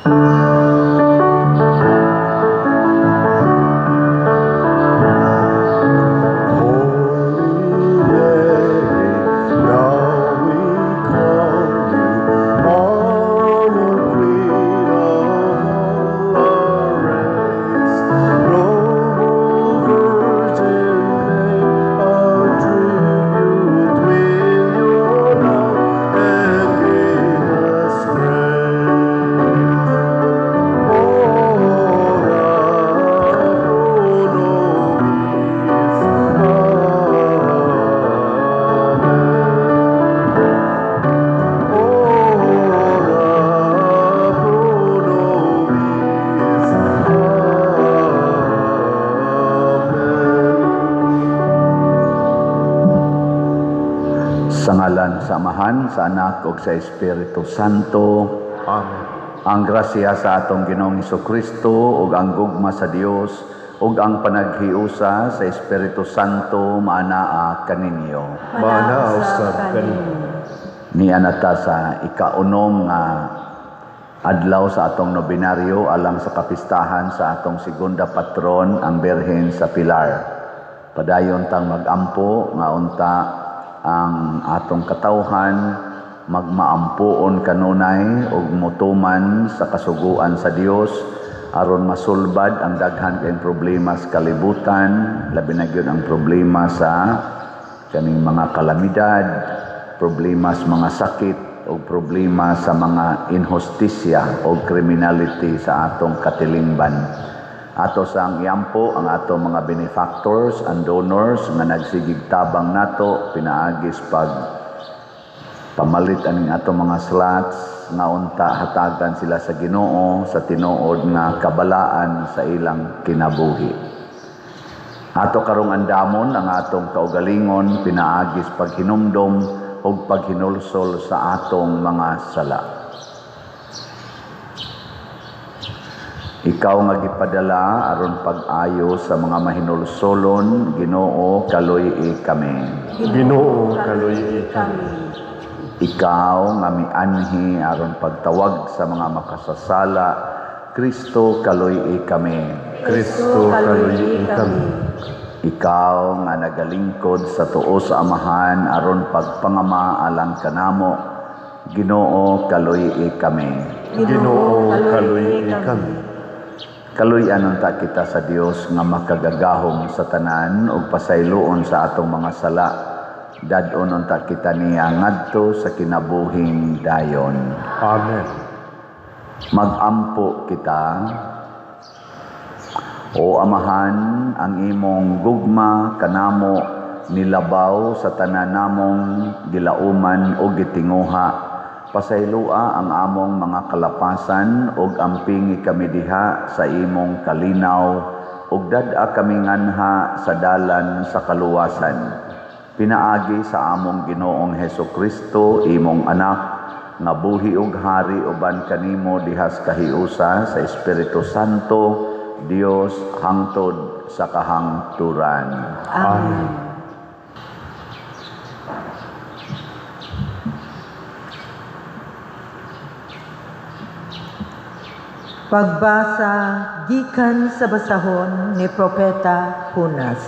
Holy Mary, now we crown you honor queen of all our race. Noble Virgin, pay our tribute with your love and gain us grace. Ora pro nobis. Amen. Ora pro nobis. Amen. Sa ngalan sa Amahan, sa Anak ug sa Espiritu Santo. Amen. Ang grasya sa atong Ginoong Kristo ug ang gugma sa Dios ug ang panaghiusa sa Espiritu Santo maanaa kaninyo. Maanaa usab kaninyo. Niana ta sa ikaunom nga adlaw sa atong nobinaryo alang sa kapistahan sa atong segunda patron, ang Birhen sa Pilar. Padayon tang magampo nga unta ang atong katawhan magmaampuon kanunay ug motuman sa kasuguan sa Dios aron masulbad ang daghan kayong problema sa kalibutan, labi na gyud ang problema sa kaning mga kalamidad, problema sa mga sakit o problema sa mga inhustisya o criminality sa atong katilingban. Ato sang iampo ang atong mga benefactors and donors nga nagsigig tabang nato pinaagis pag pamalit aning atong mga slots nga unta hatagan sila sa Ginoo sa tinuod nga kabalaan sa ilang kinabuhi. Ato karong andamon ang atong kaugalingon pinaagis paghinumdom ug paghinulsol sa atong mga sala. Ikaw nga gipadala aron pag-ayo sa mga mahinulsolon, Ginoo, kaluy-i kami. Ginoo, kaluy-i kami. Ikaw nga mianhi aron pagtawag sa mga makasasala, Kristo, kaluy-i kami. Kristo, kaluy-i kami. Ikaw nga nagalingkod sa tuo sa Amahan aron pagpangama alang kanamo, Ginoo, kaluy-i kami. Ginoo, kaluy-i kami. Kaluy-an unta kita sa Dios nga makagagahom sa tanan ug pasayloon sa atong mga sala. Dad-on unta kita niya ngadto sa kinabuhing dayon. Amen. Magampo kita. O Amahan, ang imong gugma kanamo nilabaw sa tanan namong gilauman o gitinguha. Pasayloa ang among mga kalapasan ug ampingi kami diha sa imong kalinaw ug dad-a kami nganha sa dalan sa kaluwasan. Pinaagi sa among Ginoong Hesukristo, imong anak, nga buhi ug hari uban kanimo dihas kahiusa sa Espiritu Santo, Dios hangtod sa kahangturan. Amen. Pagbasa gikan sa basahon ni Propeta Jonas.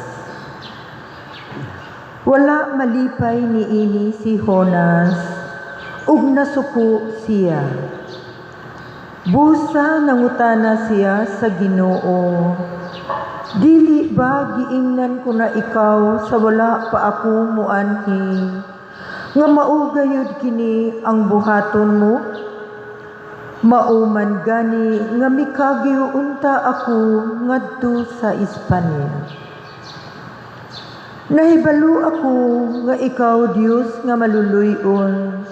Wala malipay niini si Jonas ug nasuko siya. Busa nangutana siya sa Ginoo, "Dili ba giingnan ko na ikaw sa wala pa ako muanhi nga mao gayud kini ang buhaton mo? Mauman gani nga mikagyo unta ako ngadto sa Espanya. Nahibalo ako nga ikaw Dios nga maluluy-on,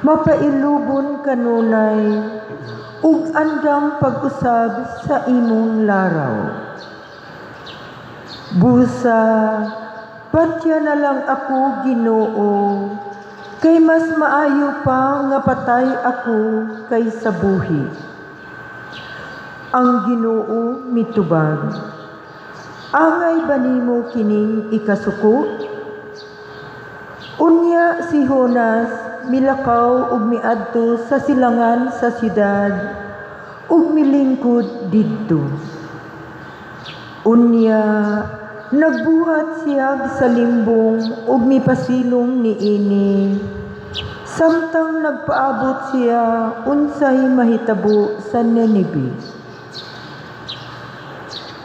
mapailubon kanunay ug andam pag-usab sa imong laraw. Busa, patya na lang ako, Ginoo, kay mas maayo pa nga patay ako kaysa buhi." Ang Ginoo mitubag, "Angay ba nimo kining ikasuko?" Unya si Jonas milakaw ug miadto sa silangan sa siyudad ug milingkod didto. Unya nagbuhat siya sa limbong ug mipasilong niini. Samtang nagpaabot siya unsay mahitabo sa Nineve.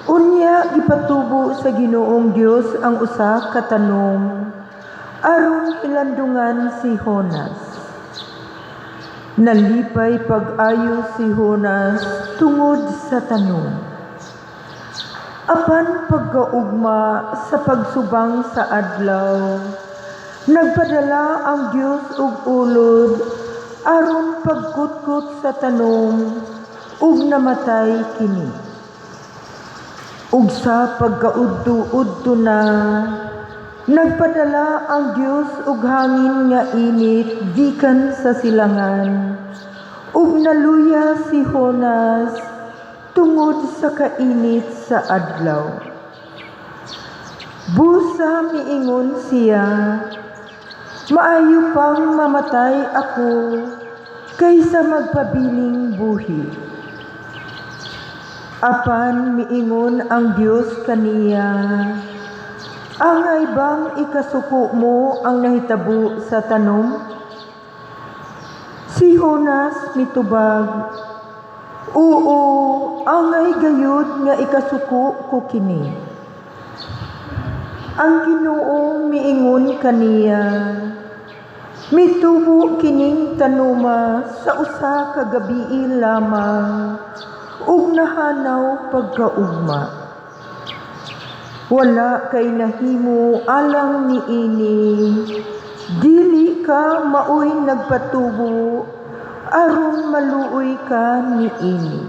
Unya gipatubo sa Ginoong Dios ang usa ka tanom aron hilandungan si Jonas. Nalipay pag-ayo si Jonas tungod sa tanom. Apan pagkaugma sa pagsubang sa adlaw, nagpadala ang Dios og ulod aron pagkutkot sa tanom ug namatay kini. Ug sa pagkaudto-udto na, nagpadala ang Dios og hangin nga init gikan sa silangan ug naluya si Jonas tungod sa kainit sa adlaw. Busa miingon siya, "Maayo pang mamatay ako kaysa magpabiling buhi." Apan miingon ang Dios kaniya, "Angay bang ikasuko mo ang nahitabo sa tanom?" Si Jonas mitubag, "Oo, angay gayud nga ikasuko ko kini." Ang Ginoo miingon kaniya, "Mitubo kining tanuma sa usa ka gabii lamang ug nahanaw pagkaugma. Wala kay nahimo alang niini, dili ka maoy nagpatubo aron maluoy ka niini.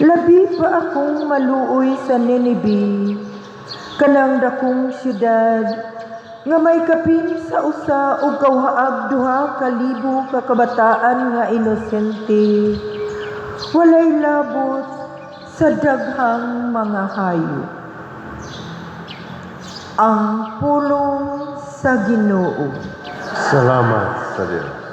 Labi pa akong maluoy sa Nineve, kanang dakong syudad nga may kapin sa 1,250 ka kabataan nga inosente, walay labot sa daghang mga hayop." Ang pulong sa Ginoo. Salamat sa Diyos.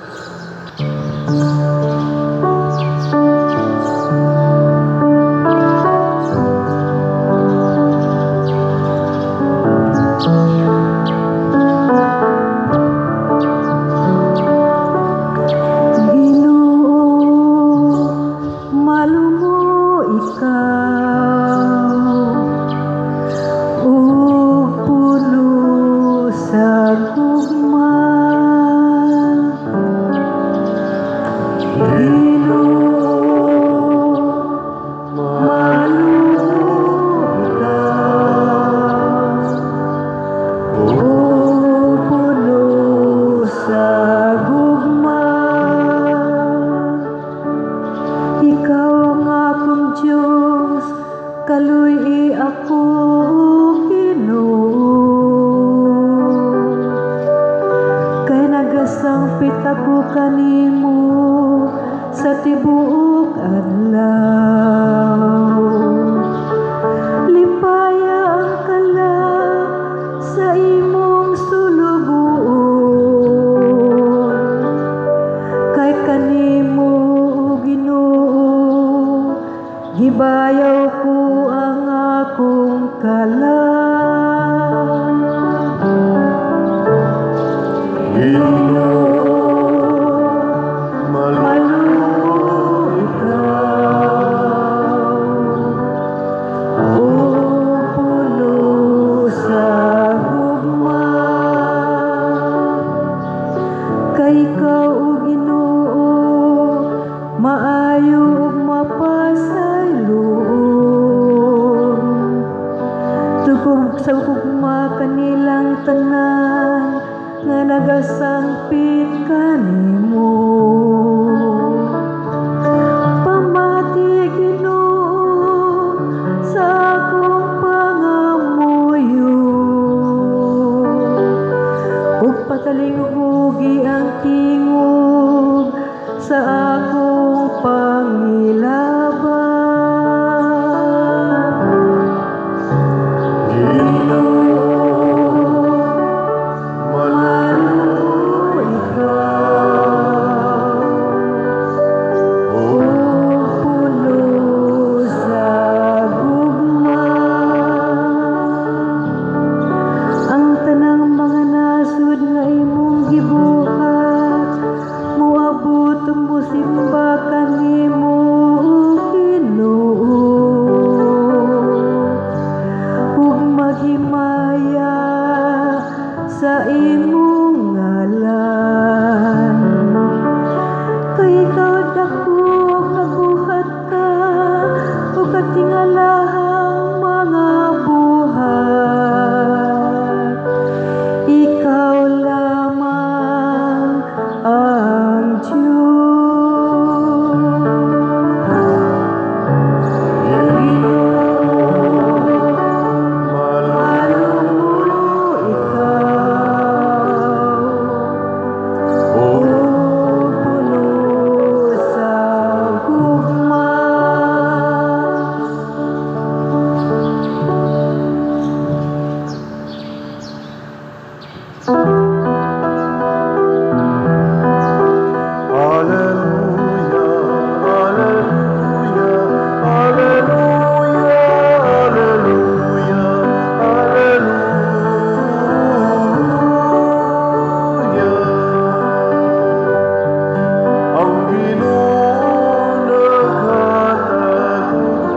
Ginoo, malumo ikaw ug puno sa gugma. Ginoo, malumo ikaw ug puno sa gugma. Ikaw ang akong Diyos, kaluy-i ako, Ginoo. Kay nagasangpit ako kanimo sa tibuok adlaw. Lipaya ang kalag sa imong sulugoon. Kay kanimo, o Ginoo, gibayaw ko ang akong kalag. Ginoo, Malumo ikaw ug puno sa gugma. Kay ikaw, o Ginoo, maayo ug mapasayloon. Tukog sa gugma kanilang tanan nga nagasangpit kanimo. Pamati, Ginoo, sa akong pangamuyo ug patalingugi ang tingog sa akong pangilabang. Ginoo, Malumo ikaw ug imong ngalan. Kay ikaw dako, nagbuhat ka og katingalahang mga buhat. Ikaw lamang ang Diyos. Ginoo, maluoy ikaw, ug puno sa gugma. Alleluia, Alleluia, Alleluia, Alleluia, Alleluia. Ang Ginoo naghatag og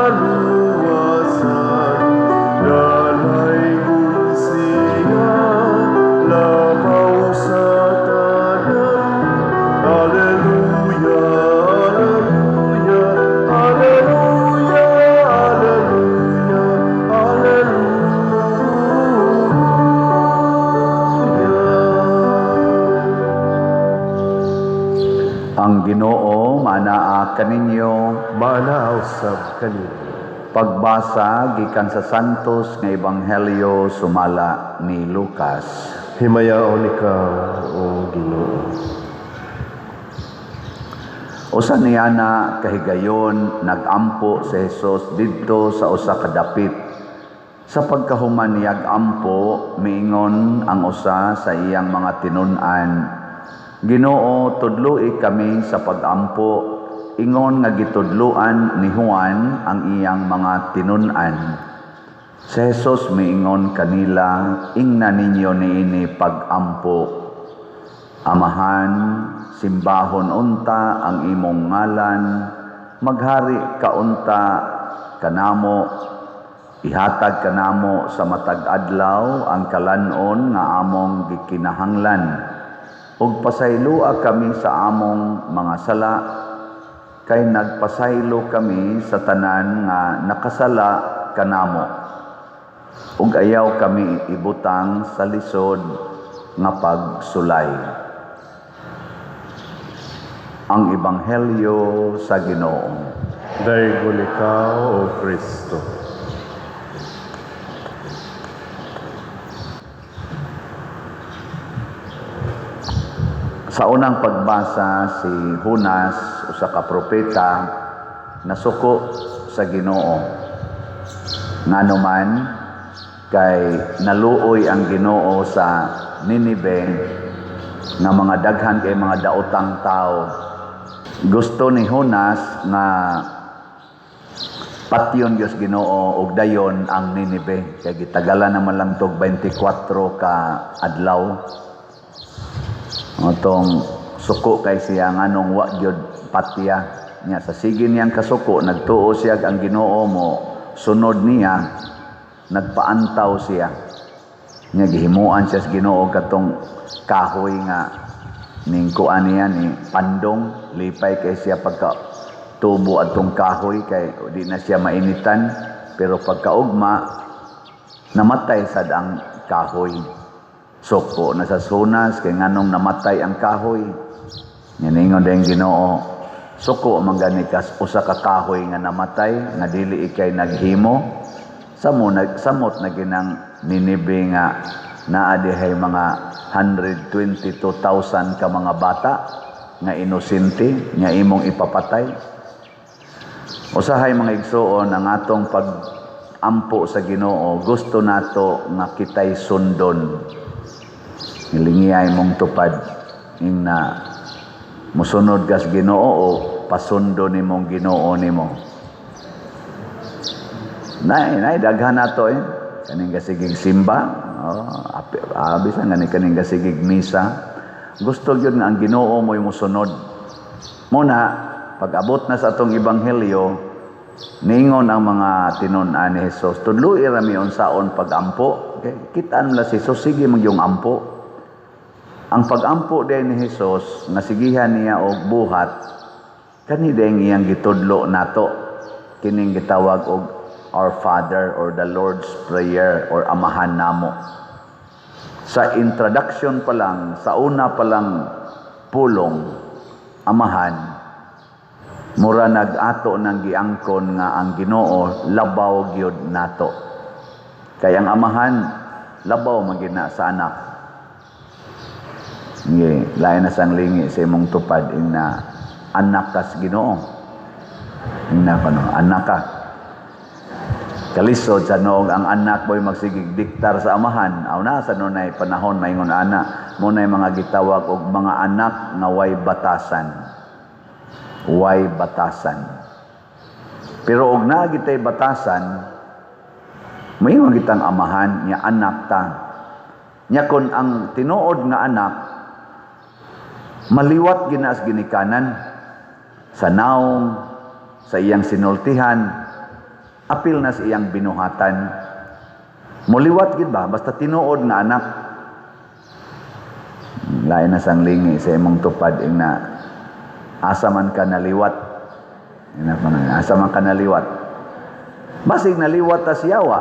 kaluwasan, dalaygon siya labaw sa tanan. Alleluia, Alleluia, Alleluia, Alleluia, Alleluia. Ang Ginoo maanaa kaninyo. Maanaa usab kanimo. Pagbasa gikan sa Santos nga Ebanghelyo sumala ni Lucas. Himayaon ikaw, O Ginoo. Usa niana kahigayon, nagampo si Jesus didto sa usa ka dapit. Sa pagkahuman niyag ampo, miingon ang usa sa iyang mga tinun-an, "Ginoo, tudloi kami sa pagampo, ingon nga gitudloan ni Juan ang iyang mga tinun-an." Si Jesus miingon kanila, "Ingna ninyo niini pagampo: Amahan, simbahon unta ang imong ngalan, maghari ka unta kanamo, ihatag kanamo sa matag adlaw ang kalan-on nga among gikinahanglan. Ug pasayloa kami sa among mga sala, kay nagpasaylo kami sa tanan nga nakasala kanamo. Ug ayaw kami ibutang sa lisod nga pagsulay." Ang Ebanghelyo sa Ginoo. Daygon ikaw, O Kristo. Sa unang pagbasa, si Jonas, usa ka propeta, nasuko sa Ginoo. Ngano man kay naluoy ang Ginoo sa Ninive nga mga daghan kay mga daotang tao. Gusto ni Jonas nga patyon Dios Ginoo og dayon ang Ninive kay gitagalan naman lang tog 24 ka adlaw. Atong suko kay siya nganong wa gyud patya niya. Sa sige niyang kasuko, nagtuo siya ang Ginoo mo sunod niya, nagpaantaw siya niya. Gihimuan siya sa Ginoo katong kahoy nga ning kuan niya ni pandong. Lipay kay siya pagka tubo atong kahoy kay di na siya mainitan, pero pagkaugma namatay sad ang kahoy. Suko na sa Jonas kay nganong namatay ang kahoy. Ningon din Ginoo, "Suko man gani kas usa ka kahoy nga namatay nga dili ikay naghimo. Samo nagsamot na ginang Ninive nga naa dihay mga 122,000 ka mga bata nga inosente nga imong ipapatay." Usahay, mga igsuon, ang atong pag-ampo sa Ginoo, gusto nato nga kitay sundon. Hilingiyay mong tupad ing na musunod kas Ginoo o pasundo nimong Ginoo nimo. Nay, nay daghan nato eh. Kaning kasigig simba, oh, abi sa ngani kaning kasigig misa. Gusto gyud nga ang Ginoo mo'y musunod. Muna, pag-abot na sa atong ebanghelyo, ningon ang mga tinun-an ni Jesus, "Tudloi ra mi unsaon pag-ampo." Okay? Kitaan nila si Jesus, sige magyong ampo. Ang pagampo din ni Jesus nga sigihan niya og buhat, kani din iyang gitudlo nato, kining gitawag og Our Father or the Lord's Prayer or Amahan Namo. Sa introduction pa lang, sa una pa lang pulong, Amahan, mura nag-ato ng giangkon nga ang Ginoo labaw gyud nato. Kay ang amahan labaw man gyud na sa anak. Ngi, lain na sang lingi sa imong tupad ing na anak ka sa Ginoo. Ing na kano, anak ka. Kalisod sa noog ang anak mo'y magsigig diktar sa amahan. Aw na sa nunay panahon maingon ana, mo nay mga gitawag og mga anak nga way batasan. Way batasan. Pero og naa gitay batasan, moingon kitang amahan nya anak ta. Nya kon ang tinuod nga anak maliwat ginas ginikanan sa naong, sa iyang sinultihan, apil na sa iyang binuhatan. Muliwat gid ba basta tinuod nga anak. Lain na sang lingi sa imong tupad ing na asa man ka naliwat. Ina pa na, asa man ka naliwat. Basig naliwat ta siyawa.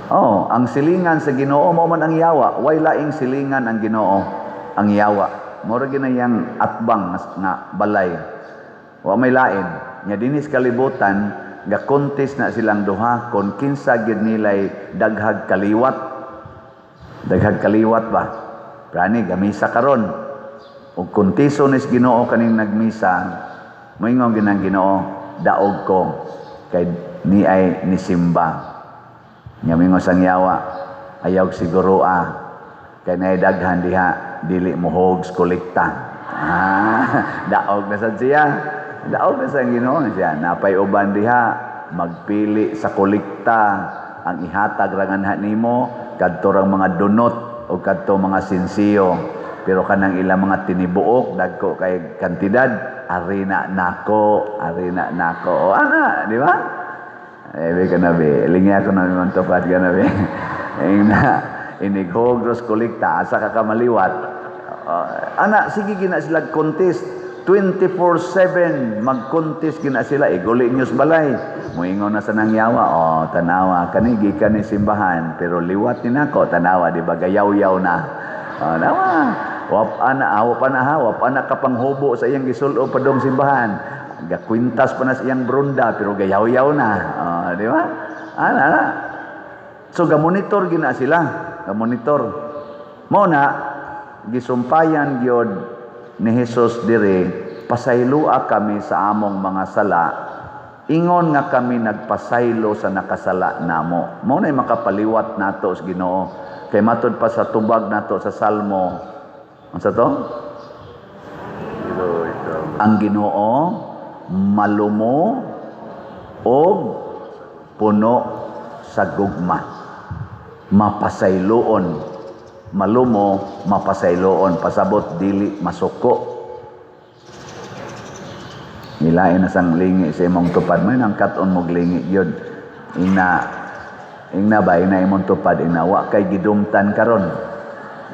Oh, ang silingan sa Ginoo mao man ang yawa. Way laing silingan ang Ginoo, ang yawa. Mura ginayang atbang nga balay. Wa may lain. Nya dinis kalibutan ga contest na silang duha kon kinsa gid nilay daghag kaliwat. Daghag kaliwat ba? Prani gamisa karon. Ug kontiso nis Ginoo kaning nagmisa, moingon ginang Ginoo, daog ko kay ni ay nisimba. Nya mingon sang yawa, ayaw siguro ah, kay naay daghan diha dili mo kolekta. Ah, daog na sad siya. Daog na sa Ginoo siya. Napay uban diha magpili sa kolekta ang ihatag ra nganha nimo kadto rang mga dunot o kadto mga sinsiyo, pero kanang ilang mga tinibuok dagko kay kantidad, arina nako, arina nako. O ana, di ba? Eh, be ka na be. Lingi ako na man tupad ka na be. Ing na, inighog ros kolekta, asa ka kamaliwat. Ana, sige gina sila contest. 24/7 mag-contest gina sila, iguli news balay. Moingon na sa nangyawa, oh, tanawa kani gikan ni simbahan, pero liwat ni nako, tanawa di ba gayaw-yaw na. Oh, nawa. Wap ana, wap ana ha, wap ana ka panghubo sa iyang gisulo padong simbahan. Gakwintas pa na sa iyang brunda pero gayaw-yaw na. Oh, di ba? Ana, ana. So gamonitor gina sila, gamonitor. Mao na gisumpayan gyud ni Jesus diri, pasaylua kami sa among mga sala ingon nga kami nagpasaylo sa nakasala namo. Mao na makapaliwat nato sa Ginoo kay matud pa sa tubag nato sa Salmo, unsa to? Ginoo, ikaw. Ang Ginoo malumo og puno sa gugma, mapasayloon, malumo, mapasayloon, pasabot dili masuko. Nilain na sang lingi sa imong tupad may nang kat-on mo lingi yun. Ina ingna ba ina imong tupad ina wa kay gidumtan karon.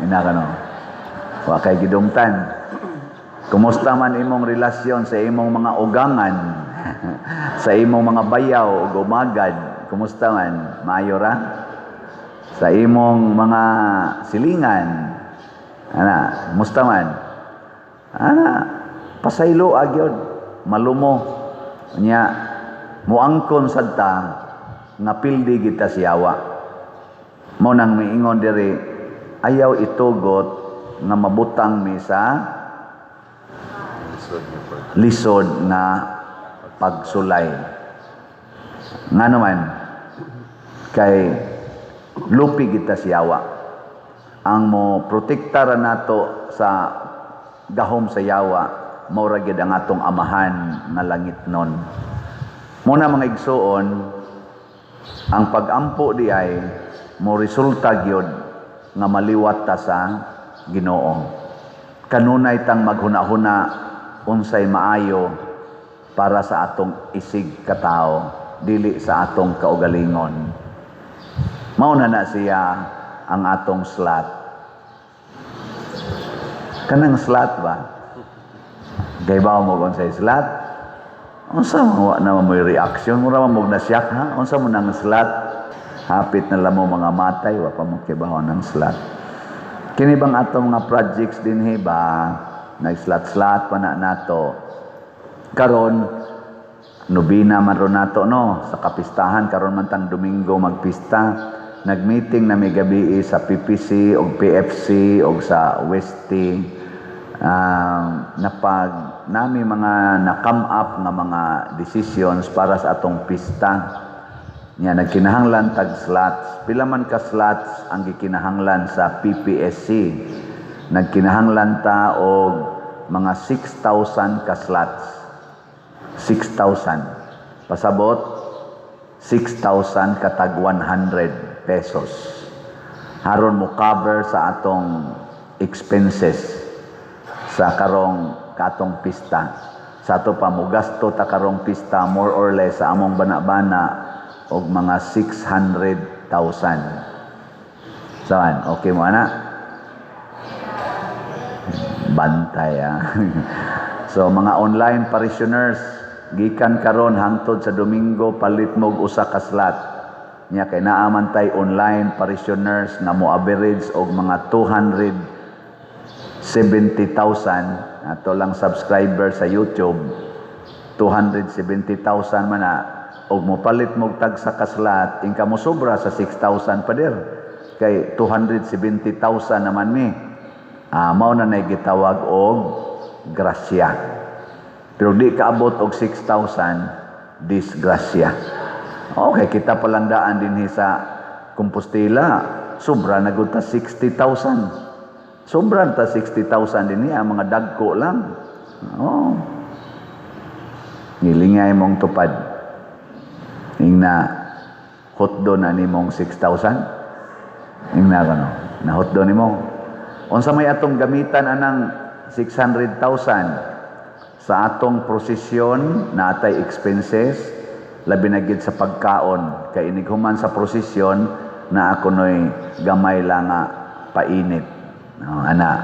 Ina kano, wa kay gidumtan. Kumusta man imong relasyon sa imong mga ugangan, sa imong mga bayaw ug umagad? Kumusta man? Maayo ra? Sa imong mga silingan, ana, kumusta man? Ana, pasaylo agyod, malumo nya muangkon sad ta nga pildi kita siyawa. Mo nang miingon diri, ayaw itugot nga mabutang mi sa Lisod nga pag. Lisod nga pagsulay. Nga naman, kay lupi kita siyawa. Ang mo protektara nato sa gahom sa yawa, mao ra gyud ang atong amahan nga langit nun. Muna mga igsuon, ang pagampo di ay mo resulta gyud nga maliwat ta sa Ginoo. Kanunay tang maghuna-huna unsay maayo para sa atong isig katao, dili sa atong kaugalingon. Mao na na siya ang atong slot. Kanang slot ba? Kay ba mo kung sa slot? Unsa man, wa na mo reaction, mura man mo na siyak ha? Unsa mo nang slot? Hapit na lang mo mga matay, wa pa mo kibaw ng slot. Kini bang atong mga projects dinhi ba? Nag-slot-slot pa na nato. Karon nobina man ron nato, no, sa kapistahan karon man tang Domingo magpista. Nagmeeting na mi gabi sa PPC og PFC og sa Westy. Napag nami mga na-come up nga mga decisions para sa atong pista. Nya nagkinahanglan tag slots. Pila man ka slots ang gikinahanglan sa PPSC? Nagkinahanglan ta og mga 6,000 ka slots. 6,000. Pasabot, 6,000 katag 100 pesos. Haron mo cover sa atong expenses sa karong katong pista. Sa ato pa mo gasto ta karong pista more or less sa among bana-bana og mga 600,000. Saan? Okay mo ana? Bantay ah. So mga online parishioners, gikan karon hangtod sa Domingo, palit mo og usa ka slot. Nya kay naa man tay online parishioners nga mo average og mga 270,000 ato lang subscriber sa YouTube. 270,000 man na og mopalit mo og tagsa ka slot, ingka mo sobra sa 6,000, pader, kay 270,000 naman mi. Mao na nay gitawag og grasya, pero di kaabot og 6,000, disgrasya. Okay, kita palandaan dinhi sa Compostela, sobra na gud ta 60,000. Sobra ta 60,000 dinhi, ang mga dagko lang. Oh. Nilingay mong tupad. Ingna hotdo na nimong 6,000. Ingna kano, na hotdo nimo. Unsa may atong gamitan anang 600,000? Sa atong prosesyon natay expenses, labi na gid sa pagkaon, kay inig human sa prosesyon na ako noy gamay lang nga painit. No, ana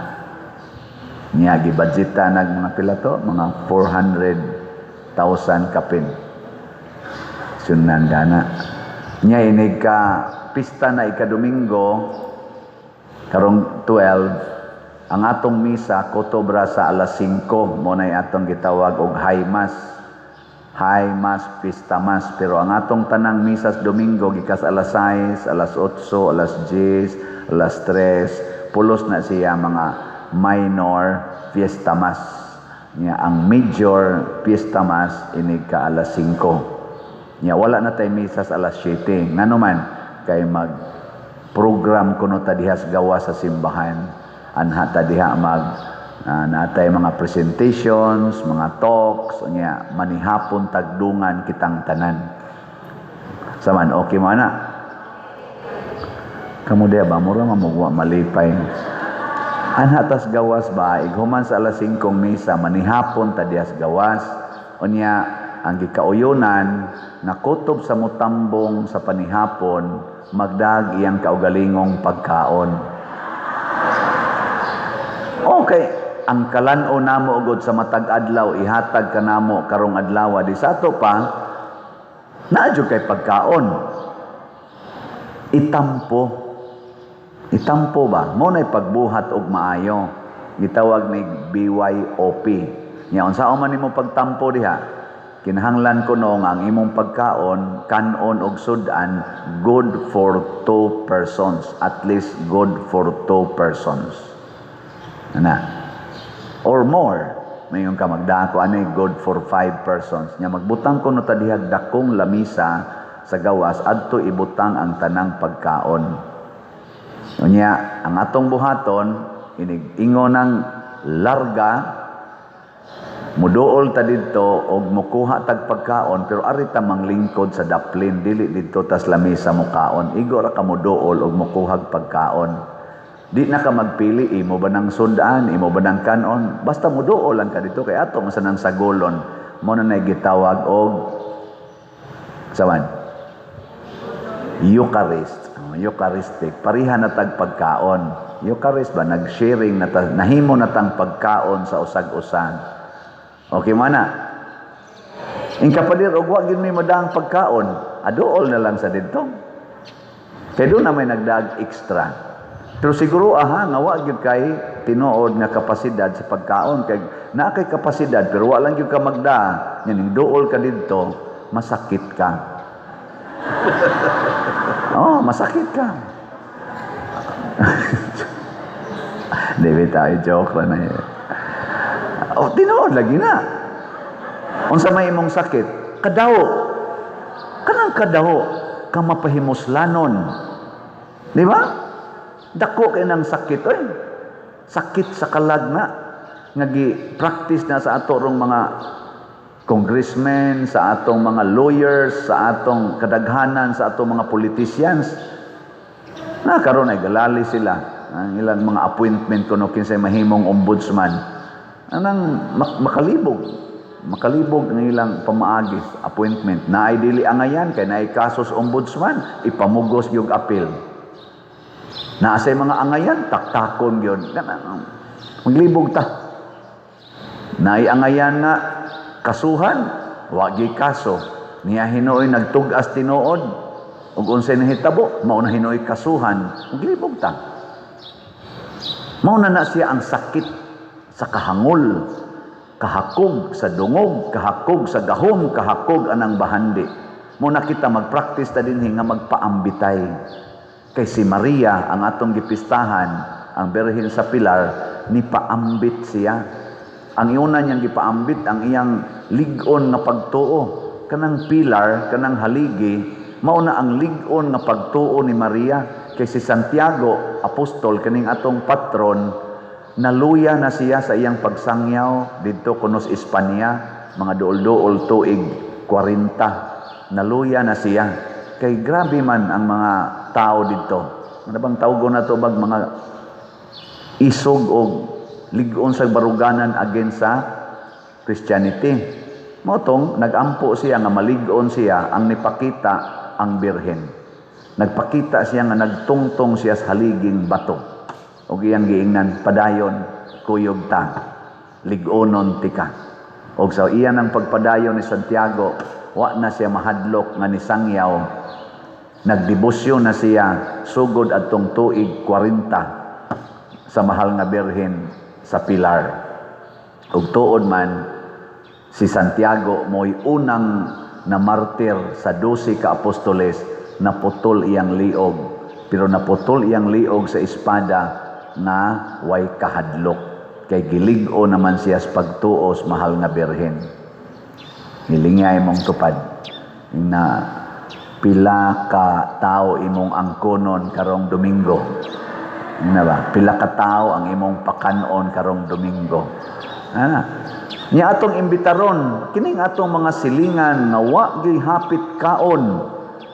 niya gibudgeta nag mga pila to, mga 400,000 kapin. Sunan gana niya, inig ka pista na ika-Domingo karong 12, ang atong misa kotobra sa alas 5. Mo nay atong gitawag og high mass, high mass, pista mass, pero ang atong tanang misa sa Domingo gikas alas 6, alas 8, alas 10, alas 3, pulos na siya mga minor fiesta mass. Nya ang major fiesta mass inig ka alas 5. Nya wala na tay misa sa alas 7, ngano man kay mag program kuno ta diha sa gawas sa simbahan. Anha ta diha mag natay mga presentations, mga talks. Unya manihapon tagdungan kitang tanan. Saman, okay mo ana? Kamo diha ba, mura mamugwa malipay. Anha tas gawas ba, ighuman sa alas 5 misa, manihapon ta diha sa gawas. Unya ang gikauyonan nakutob sa mutambong sa panihapon, magdag iyang kaugalingong pagkaon. Okay, ang kalan-o namo ugod sa matag adlaw ihatag kanamo karong adlaw, di sa ato pa naa jud kay pagkaon. Itampo. Itampo ba? Mo na'y pagbuhat og maayo. Gitawag ni BYOP. Nya unsa man nimo pagtampo diha? Kinahanglan kuno nga ang imong pagkaon, kanon og sudan, good for two persons. At least good for two persons. Ana. Or more. Mayon ka magdako ani good for five persons. Nya magbutang kuno ta diha dakong lamisa sa gawas, adto ibutang ang tanang pagkaon. Unya, ang atong buhaton, inig ingon ng larga, muduol ta didto og mukuha tag pagkaon, pero ari ta manglingkod sa daplin, dili didto tas lamisa mukaon. Igo ra ka muduol og mukuhag pagkaon. Di na ka magpili, imo ba nang sudan, imo ba nang kanon, basta muduol lang ka dito kay ato man sa nang sagolon. Mo na nay gitawag og sawan Eucharist. Oh, Eucharistic, pareha na tag pagkaon. Eucharist ba, nag-sharing na ta, nahimo na tang pagkaon sa usag-usan. Okay man na. In kapalir og wa gyud may madaang pagkaon, aduol na lang sa didto. Kay doon na may nagdaag extra. Pero siguro aha nga wa gyud kay tinuod nga kapasidad sa pagkaon, kay naa kay kapasidad pero wa lang gyud ka magdaa, nya ning duol ka didto, masakit ka. Oh, masakit ka. Di ba tayo, joke lang na yun. Oh, tinuod lagi na. Unsa may imong sakit? Kadawo. Kanang kadawo ka mapahimuslanon. Di ba? Dako kay nang sakit oy. Sakit sa kalag na nga gi-practice na sa ato rong mga congressmen, sa atong mga lawyers, sa atong kadaghanan, sa atong mga politicians. Na karon ay galali sila ang ilang mga appointment kuno kinsay mahimong ombudsman. Anang makalibog, makalibog ang ilang pamaagi appointment. Naay dili angayan kay naay kasos ombudsman, ipamugos yung appeal. Naa say mga angayan, taktakon gyud. Maglibog ta. Naay angayan nga kasuhan, wa gyud kaso. Niya hinuoy nagtug-as tinuod ug unsay nahitabo, mao na hinuoy kasuhan, maglibog ta. Mao na na siya ang sakit sa kahangol, kahakog sa dungog, kahakog sa gahom, kahakog anang bahandi. Mao na kita magpractice ta dinhi nga magpaambitay. Kay si Maria ang atong gipistahan, ang Birhen sa Pilar, ni paambit siya. Ang iuna niyang gipaambit ang iyang lig-on nga pagtuo. Kanang pilar, kanang haligi, mao na ang lig-on nga pagtuo ni Maria. Kay si Santiago, apostol, kaning atong patron, naluya na siya sa iyang pagsangyaw didto kuno sa Espanya, mga duol-duol tuig 40. Naluya na siya. Kay grabe man ang mga tao didto. Ano bang tawgon na to bag mga isog og lig-on sa baruganan against sa Christianity. Mao tong nagampo siya nga malig-on siya ang nipakita ang Birhen. Nagpakita siya nga nagtungtong siya sa haliging bato. Og iyang giingnan, "Padayon, kuyog ta, lig-onon tika." Og sa iyan ang pagpadayon ni Santiago, wa na siya mahadlok nga nisangyaw. Nagdebosyon na siya sugod adtong tuig 40 sa mahal nga Birhen sa Pilar. Ug tuod man si Santiago mo'y unang na martir sa 12 ka apostoles, naputol iyang liog. Pero naputol iyang liog sa espada nga way kahadlok. Kay gilig-o naman siya sa pagtuos mahal nga Birhen. Hilingay mong tupad na pila ka tao imong angkonon karong Domingo. Ano ba? Pila ka tao ang imong pakanon karong Domingo. Ana. Nya atong imbitaron kining atong mga silingan nga wa gyud hapit kaon.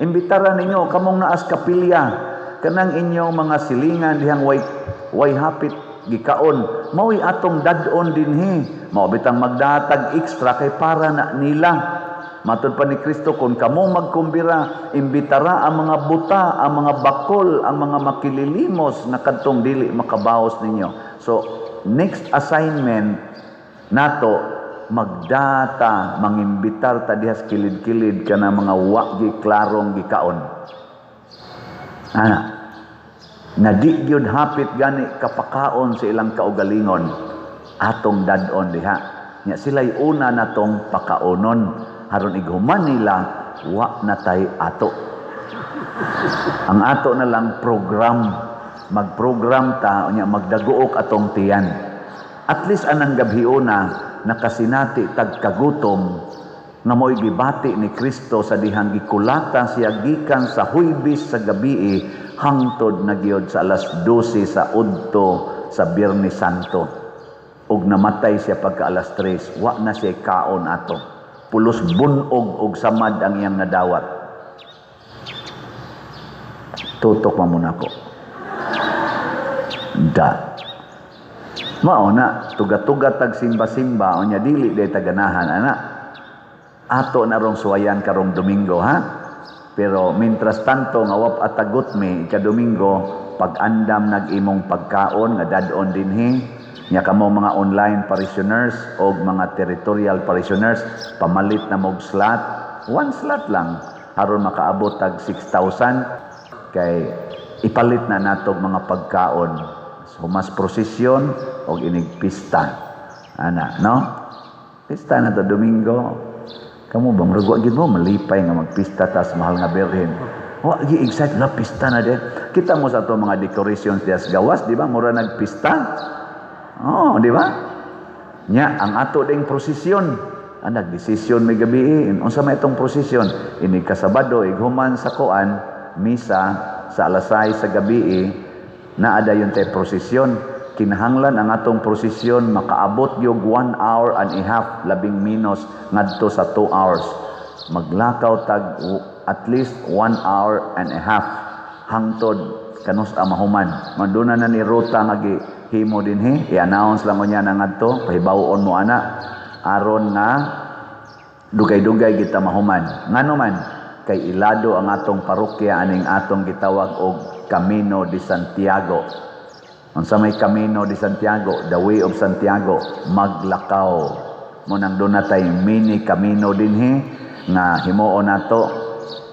Imbitaran ninyo kamong naas kapilya, kanang inyong mga silingan dihang way hapit gikaon, mao'y atong dad-on dinhi. Mao bitang magdatag extra kay para na nila. Matud pa ni Kristo, kung kamo magkumbira, imbitara ang mga buta, ang mga bakol, ang mga makililimos na kadtong dili makabaos ninyo. So, next assignment nato, magdata, mangimbitar ta dihas kilid-kilid kana mga wa gi klarong gikaon. Ana, na di gyud hapit gani kapakaon sa ilang kaugalingon, atong dad-on diha. Nya sila'y una natong pakaonon, haron ighuman nila, wa na tay ato. Ang ato na lang program, magprogram ta, unya magdaguok atong tiyan. At least anang gabhiona nakasinati tag kagutom nga mo'y gibati ni Kristo sa dihang gikulata siya gikan sa Huybis sa gabii hangtod na gyud sa alas 12 sa udto sa Biyernes Santo. Ug namatay siya pagka alas 3, wa na siya kaon ato. Pulos bunog og samad ang iyang nadawat. Tutok man muna ko. Da. Mao na, tuga-tuga tag simba-simba, unya dili day taganahan, ana. Ato na rong suwayan karong Domingo, ha? Pero mientras tanto nga wa pa ta gutmi ika-Domingo, pag-andam nag imong pagkaon nga dad-on dinhi. Nya kamo mga online parishioners o mga territorial parishioners, pamalit na mog slot, one slot lang aron makaabot tag 6,000 kay ipalit na nato mga pagkaon humas prosesyon og inig pista ana, no? Pista na to Domingo. Kamo ba, murag wa gid mo malipay nga magpista tas Mahal nga Birhen? Wa gi excited na pista na din. Kita mo sa ato mga decorations dias gawas, di ba? Mura nagpista. Oh, di ba? Nya ang ato ding prosesyon. Ang nagdesisyon may gabi, unsa may itong prosesyon? Inig kasabado, ighuman sa kuan, misa sa alas 6 sa gabi, naa dayon tay prosesyon. Kinahanglan ang atong prosesyon makaabot yung 1 hour and a half, labing minus ngadto sa 2 hours. Maglakaw tag at least 1 hour and a half hangtod kanus mahuman. Manduna na ni ruta nga gihimo dinhi, i-announce lang unya na ngadto, pahibaw-on mo ana aron nga dugay-dugay kita mahuman. Ngano man kay ilado ang atong parokya aning atong gitawag og Camino de Santiago. Unsa may Camino de Santiago? The Way of Santiago, maglakaw. Mo nang doon na tay mini camino dinhi nga himuon nato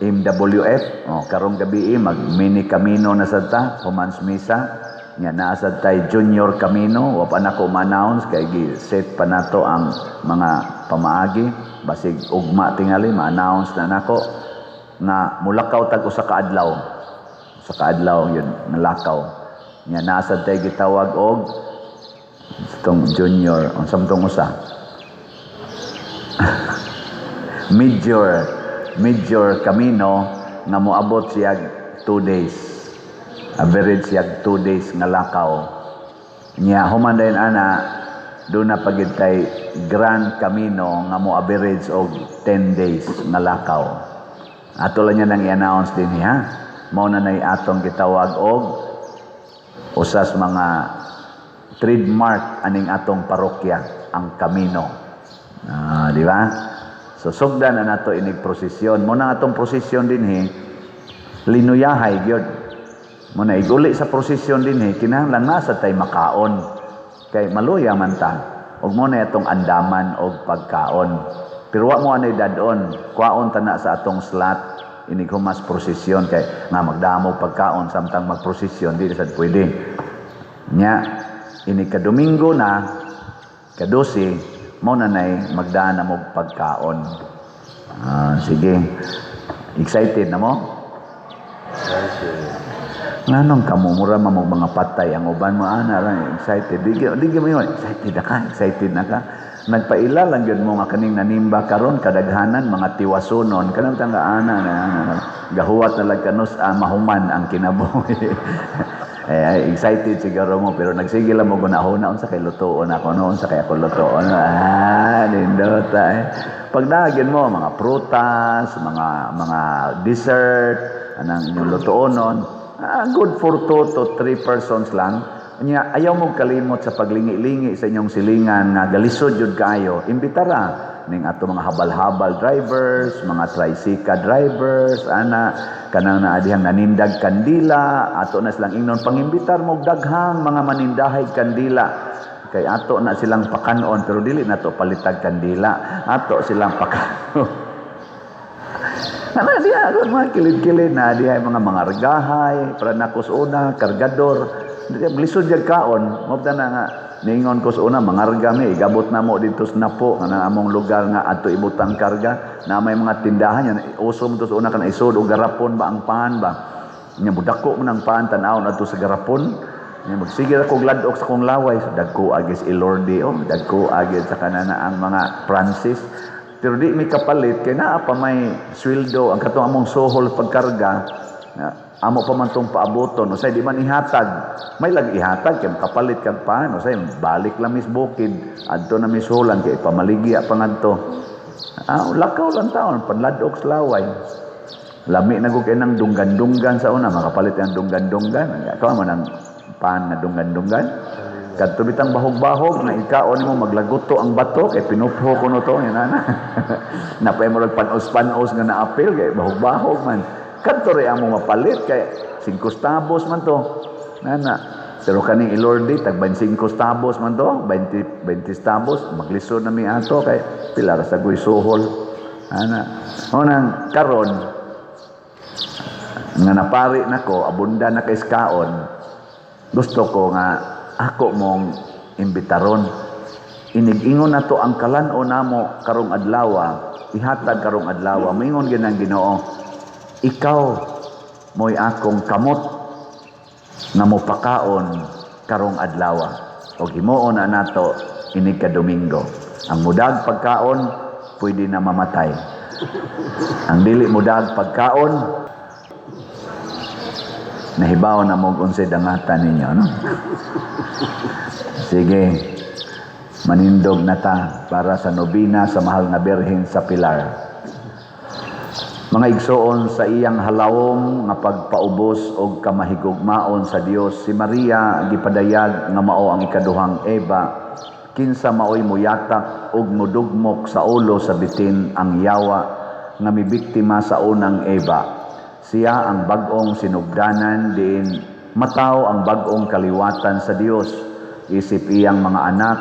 MWF. Oh, karong gabi mag mini camino na sad ta human sa misa. Nya naa sad tay junior camino, wa pa nako ma-announce kay gi set pa nato ang mga pamaagi. Basig ugma tingali ma-announce na nako nga mulakaw tag usa ka adlaw. Usa ka adlaw yun nalakaw. Nya naa sad tay gitawag og itong junior, unsa man tong usa? Major camino nga moabot siya 2 days. Average siya 2 days nga lakaw. Nya human dayon ana, doon na pagid kay Grand Camino nga mo average og 10 days nga lakaw. Ato lang niya nang i-announce din ha. Mao na nay atong gitawag og usas mga trademark aning atong parokya, ang Camino. Ah, di ba? So sugdan na nato inig prosesyon. Mo na atong prosesyon dinhi linuyahay gyud. Mo na iguli sa prosesyon dinhi, kinahanglan nasa tay makaon kay maluya man ta. Ug mo na atong andaman og pagkaon. Pero wa mo anay dadon, kwaon ta na sa atong slot inig humas prosesyon kay nga magdamo pagkaon samtang magprosesyon, di sad pwede. Nya inig ka Domingo na kadosi, mo na nay magdaan na mo pagkaon. Ah, sige. Excited na mo? Nganong kamo mura man mo mga patay ang uban mo ana ra excited. Di mo yun. Excited na ka, excited na ka. Nagpaila lang gyud mo nga kaning nanimba karon kadaghanan mga tiwasunon kanang tanga ana na, ana, na. Gahuwat na lang kanus mahuman ang kinabuhi. Eh, excited siguro mo pero nagsige lang mo gunahuna unsa kay lutoon ako no, unsa kay ako lutoon. Ah, nindota eh. Pag dagin mo mga prutas, mga dessert, anang inyong lutuonon, good for 2 to 3 persons lang. Nya ayaw mo kalimot sa paglingi-lingi sa inyong silingan nga galisod jud kaayo. Imbitara ning ato mga habal-habal drivers, mga tricycle drivers, ana kanang naa dihang nanindag kandila, ato na silang ingnon pangimbitar mo daghang mga manindahay kandila. Kay ato na silang pakanon pero dili na to palitag kandila. Ato silang pakanon. Ana diha aron mga kilid-kilid na diha mga mangargahay, para nakos una kargador. Diha lisod jud kaon, mao na nga niingon ko sa una mangarga mi, igabot na mo dito sa Napo nga among lugar nga adto ibutang karga na may mga tindahan yan, uso mo to sa una kana isod og garapon ba ang pan ba. Nya mudako man ang pan tan-awon adto sa garapon. Nya magsige ra kog ladok sa kong laway, so, dagko agis Ilorde, oh, dagko agis sa kanana ang mga Francis. Pero di mi kapalit kay naa pa may sweldo ang katong among suhol pagkarga. Na, amo pa man tong paaboton, usay di man ihatag. May lag ihatag kay makapalit kag pan, usay balik lang mis bukid adto na misulan kay pamaligya pa ngadto. Ah, lakaw lang taon panladok sa laway. Lami na gud kay nang dunggan-dunggan sa una, makapalit ang dunggan-dunggan. Kawa man ang pan nga dunggan-dunggan. Kadto bitang bahog-bahog na ikaon nimo maglaguto ang bato kay pinupho ko no to yan ana. Napay mo panos-panos nga naapil kay bahog-bahog man. Kadto ray among mapalit kay 5 centavos man to. Nana. Pero kaning Elorde tag 25 centavos man to, 20 20 centavos, maglisod na mi ato kay pila ra sa guy suhol. Ana. O nang karon nga napari nako, abunda na kay kaon, gusto ko nga ako mong imbitaron. Inig-ingon na to ang kalan-o namo karong adlaw, ihatag karong adlaw, moingon gyud ang Ginoo, ikaw mo'y akong kamot nga mopakaon karong adlaw. Og himuon na nato inig ka Domingo. Ang mudag pagkaon, pwede na mamatay. Ang dili mudag pagkaon, nahibaw na mo unsay dangatan ninyo, no? Sige, manindog na ta para sa nobina sa Mahal nga Birhen sa Pilar. Mga igsoon, sa iyang halawom nga pagpaubos og kamahigugmaon sa Dios, si Maria gipadayag nga mao ang ikaduhang Eva, kinsa maoy muyatak og mudugmok sa ulo sa bitin ang yawa nga mibiktima sa unang Eva. Siya ang bag-ong sinugdanan diin mataw ang bag-ong kaliwatan sa Dios isip iyang mga anak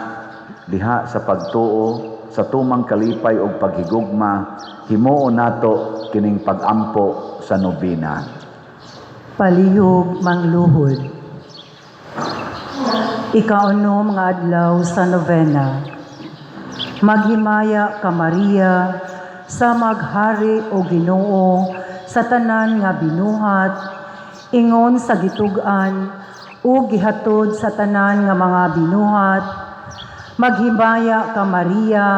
diha sa pagtuo sa tumang kalipay og paghigugma. Himuon nato kining pagampo sa nobina. Palihog mangluhod. Ikaunom nga adlaw sa novena. Maghimaya ka, Maria, sa maghari o Ginoo sa tanan nga binuhat ingon sa gitug-an ug gihatod sa tanan nga mga binuhat. Maghimaya ka, Maria,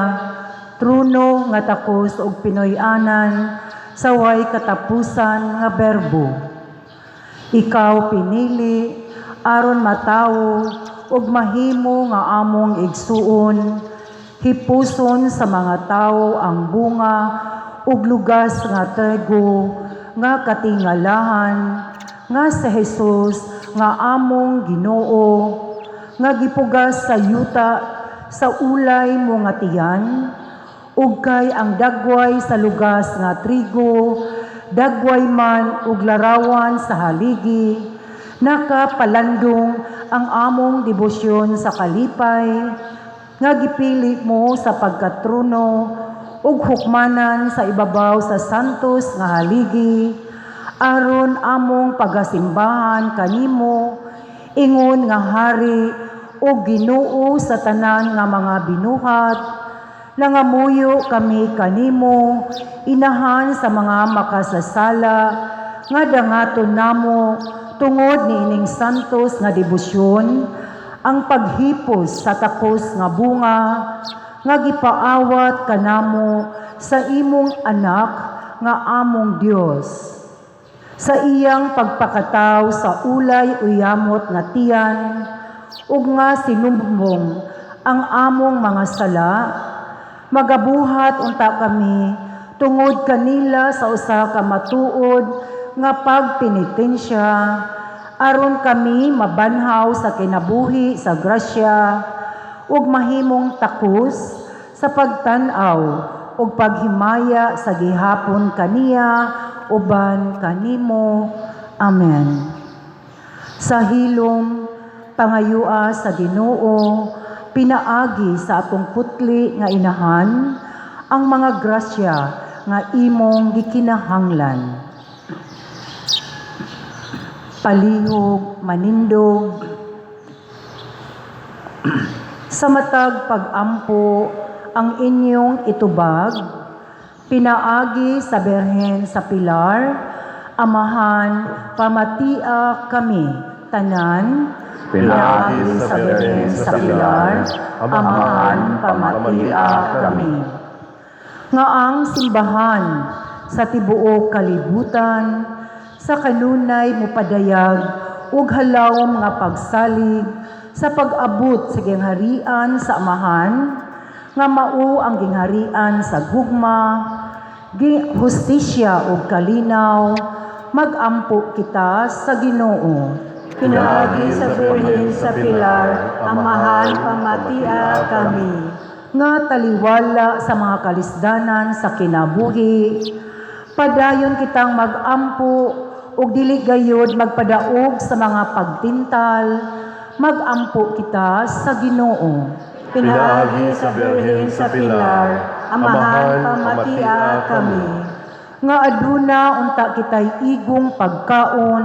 trono nga takos og Pinoy-anan sa way katapusan nga Berbo. Ikaw pinili aron matawo ug mahimo nga among igsuon, hipuson sa mga tawo ang bunga ug lugas nga trigo nga katingalahan nga sa Jesus nga among Ginoo, nga gipugas sa yuta sa ulay mo nga tiyan, ug kay ang dagway sa lugas nga trigo dagway man ug larawan sa haligi, nakapalandong ang among debosyon sa kalipay nga gipili mo sa pagkatrono ug hukmanan sa ibabaw sa santos nga haligi, aron among pagasimbahan kanimo ingon nga hari ug Ginoo sa tanan nga mga binuhat. Nangamuyo kami kanimo, Inahan sa mga makasasala, nga dangaton namo tungod niining santos nga debosyon ang paghipos sa takos nga bunga nga gipaawat kanamo sa imong Anak nga among Dios. Sa iyang pagpakataw sa ulay uyamot nga tiyan ug nga sinumbong ang among mga sala, magabuhat unta kami tungod kanila sa usa ka matuod nga pagpenitensya, aron kami mabanhaw sa kinabuhi sa grasya ug mahimong takos sa pagtan-aw ug paghimaya sa gihapon kaniya uban kanimo. Amen. Sa hilom, pangayua sa Ginoo pinaagi sa atong putli nga Inahan ang mga grasya nga imong gikinahanglan. Palihog manindog. Sa matag pag-ampo ang inyong itubag pinaagi sa Berhen sa Pilar, Amahan, pamatia kami tanan. Pinaagi sa Birhen sa Pilar, Amahan, pamatia kami. Nga ang simbahan sa tibuok kalibutan sa kanunay mopadayag ug halawom nga pagsalig sa pag-abot sa gingharian sa Amahan, nga mao ang gingharian sa gugma, hustisya ug kalinaw, magampo kita sa Ginoo. Pinaagi sa Birhen sa Pilar, Amahan, pamatia kami. Nga taliwala sa mga kalisdanan sa kinabuhi, Padayon kitang magampo ug dili gayod magpadaog sa mga pagtintal, magampo kita sa Ginoo. Pinaagi sa Birhen sa Pilar, Amahan, pamatia kami. Nga aduna unta kitay igong pagkaon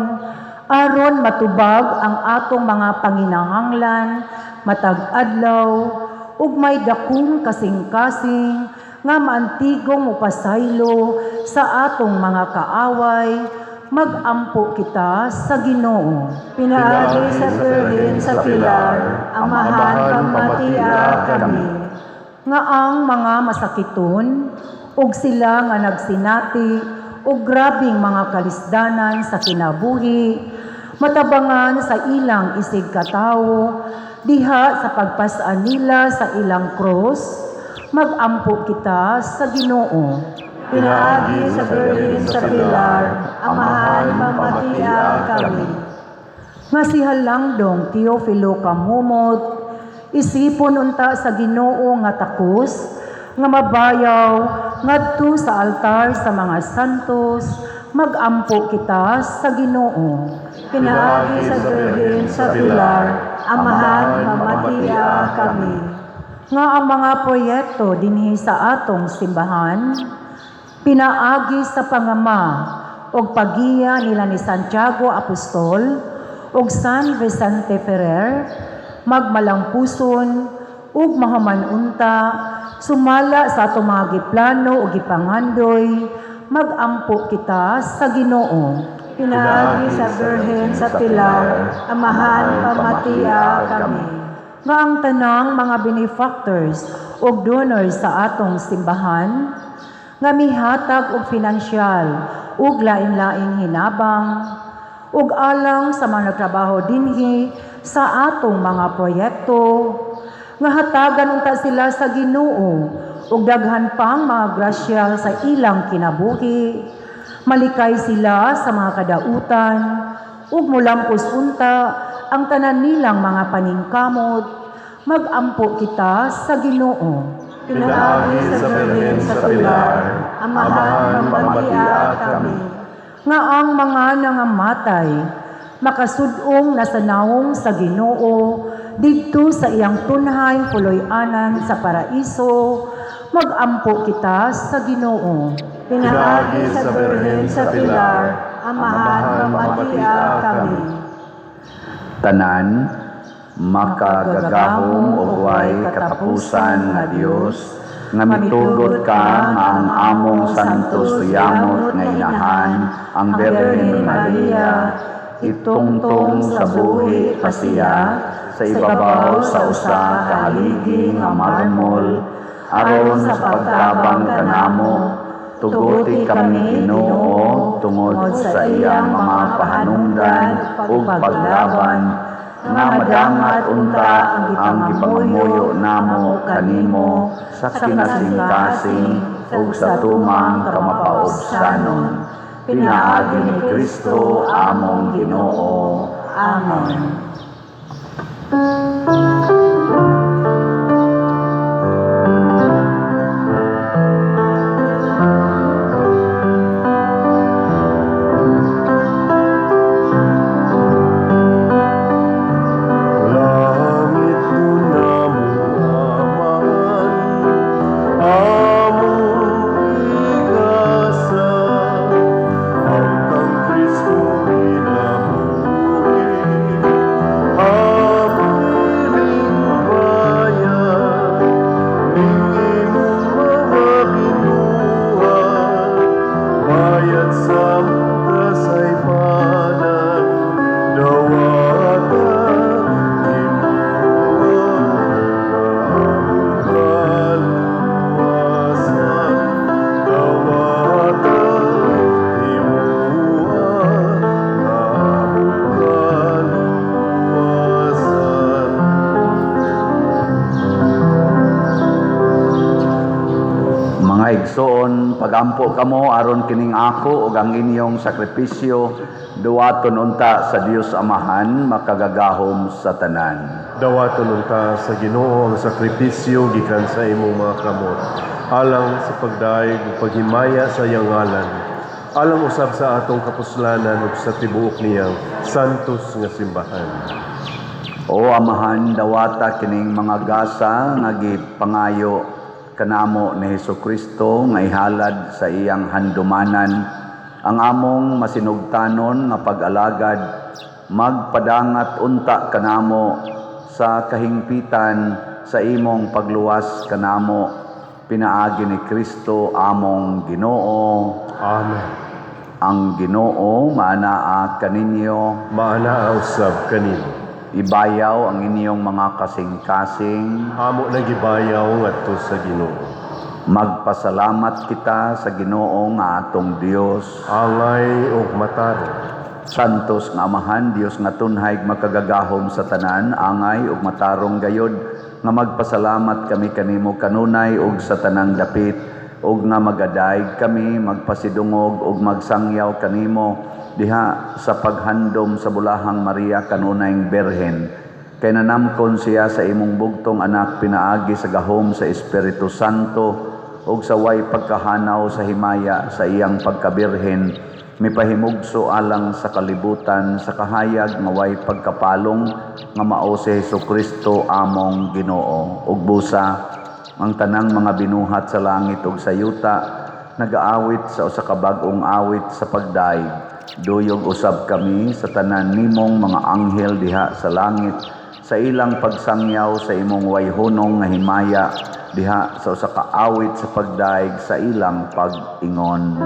aron matubag ang atong mga panginahanglan matag adlaw ug may dakong kasing-kasing nga maantigong mopasaylo sa atong mga kaaway, magampo kita sa Ginoo. Pinaagi sa Birhen sa Pilar, Amahan, pamatia kami. Nga ang mga masakiton ug sila nga nagsinati og grabeng mga kalisdanan sa kinabuhi matabangan sa ilang isig katawo diha sa pagpas-an nila sa ilang cross, magampo kita sa Ginoo. Pinaagi sa Birhen sa Pilar, Amahan, pamatia kami. Nga si Halangdong Teofilo Camomot isipon unta sa Ginoo nga takos nga mabayaw ngadto sa altar sa mga santos, magampo kita sa Ginoo. Pinaagi sa Birhen sa Pilar, Amahan, pamatia kami. Nga ang mga proyekto dinhi sa atong simbahan pinaagi sa pangama og pagiya nila ni Santiago Apostol ug San Vicente Ferrer magmalampuson ug mahuman unta sumala sa atong mga giplano ug gipangandoy, magampo kita sa Ginoo. Pinaagi sa Birhen sa Pilar, Amahan, pamatia kami. Nga ang tanang mga benefactors ug donors sa atong simbahan nga mihatag og finansyal ug lain-laing hinabang ug alang sa mga nagtrabaho dinhi sa atong mga proyekto, nga hatagan unta sila sa Ginoo ug daghan pang mga grasya sa ilang kinabuhi, malikay sila sa mga kadautan ug mulampos unta ang tanan nilang mga paningkamot, magampo kita sa Ginoo. Pinaagi sa Birhen sa Pilar, Amahan, pamatia kami. Nga ang mga nangamatay makasudong na sa nawong sa Ginoo didto sa iyang tunhay puloy-anan sa paraiso, magampo kita sa Ginoo. Pinaagi sa Birhen sa Pilar, Amahan, pamatia kami. Tanan, makagagahom ug way katapusan nga Dios, nga mitugot ka nga ang among Santos Tuyamot nga Inahan, ang Birhen Maria, itungtong sa buhi pa siya sa ibabaw sa usa ka haligi nga marmol aron sa pagtabang kanamo, tuguti kami, Ginoo, tungod sa iyang mga pahanungdan ug paglaban nga madangat unta ang gipangamuyo namo kanimo sa kinasingkasing ug sa tumang kamapaubsanon, pinaagi ni Kristo among Ginoo. Amen. Langit namo Amahan, among igasa, ang kang Kristo kinabuhi, aming bayan, ning imong mga binuhat, bayad sa kasaypanan, dawata timuod among kaluwasan, dawata timuod among kaluwasan. Mga igsoon, pagampo kamo aron kining ako ug ang inyong sakripisyo duwaton unta sa Dios Amahan makagagahom sa tanan. Dawaton unta sa Ginoo ang sakripisyo gikan sa imong mga kamot alang sa pagdayeg ug paghimaya sa iyang ngalan, Alang usab sa atong kapuslanan ug sa tibuok niyang santos nga simbahan. O Amahan, dawata kining mga gasa nga gipangayo kanamo ni Hesus Kristo nga ihalad sa iyang handumanan ang among masinugtanon nga pag-alagad, magpadangat unta kanamo sa kahingpitan sa imong pagluwas kanamo pinaagi ni Kristo among Ginoo. Amen. Ang Ginoo maanaa kaninyo. Maanaa usab kanimo. Ibayaw ang inyong mga kasing-kasing. Amo na gibayaw ngadto sa Ginoo. Magpasalamat kita sa Ginoo nga atong Dios. Angay ug matarong. Santos nga Amahan, Dios nga tunhay makagagahom sa tanan, angay ug matarong gayod nga magpasalamat kami kanimo kanunay ug sa tanang dapit, ug nga magadayeg kami magpasidungog ug magsangyaw kanimo diha sa paghandom sa bulahang Maria kanunayng Birhen. Kay nanamkon siya sa imong bugtong anak pinaagi sa gahom sa Espiritu Santo ug sa way pagkahanaw sa himaya sa iyang pagkabirhen, mipahimugso alang sa kalibutan sa kahayag nga way pagkapalong nga mao si Hesus Kristo among Ginoo. Ug busa ang tanang mga binuhat sa langit ug sa yuta nagaawit sa usa ka bag-ong awit sa pagdayeg. Duyog usab kami sa tanan nimong mga anghel diha sa langit sa ilang pagsangyaw sa imong wayhunong nga himaya diha sa usa ka awit sa pagdayeg sa ilang pag-ingon.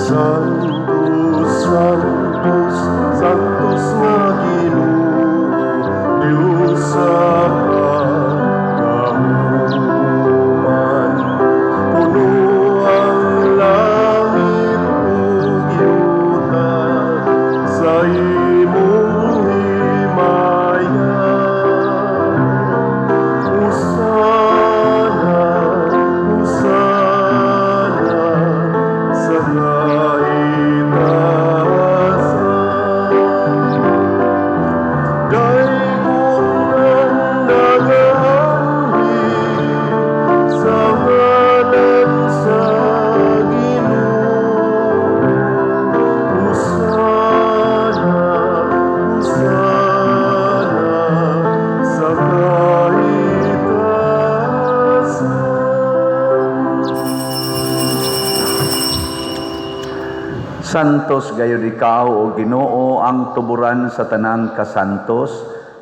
Santos, Santos, Santos nga Ginoo, Dios sa kagahuman. Puno ang langit ug yuta sa imong himaya. Hosana, Hosana sa kaitaasan. Daygon ang nagaanhi sa ngalan sa Ginoo. Hosana, Hosana sa kaitaasan. Santos gayud ikaw o Ginoo, ang tuburan sa tanang kasantos.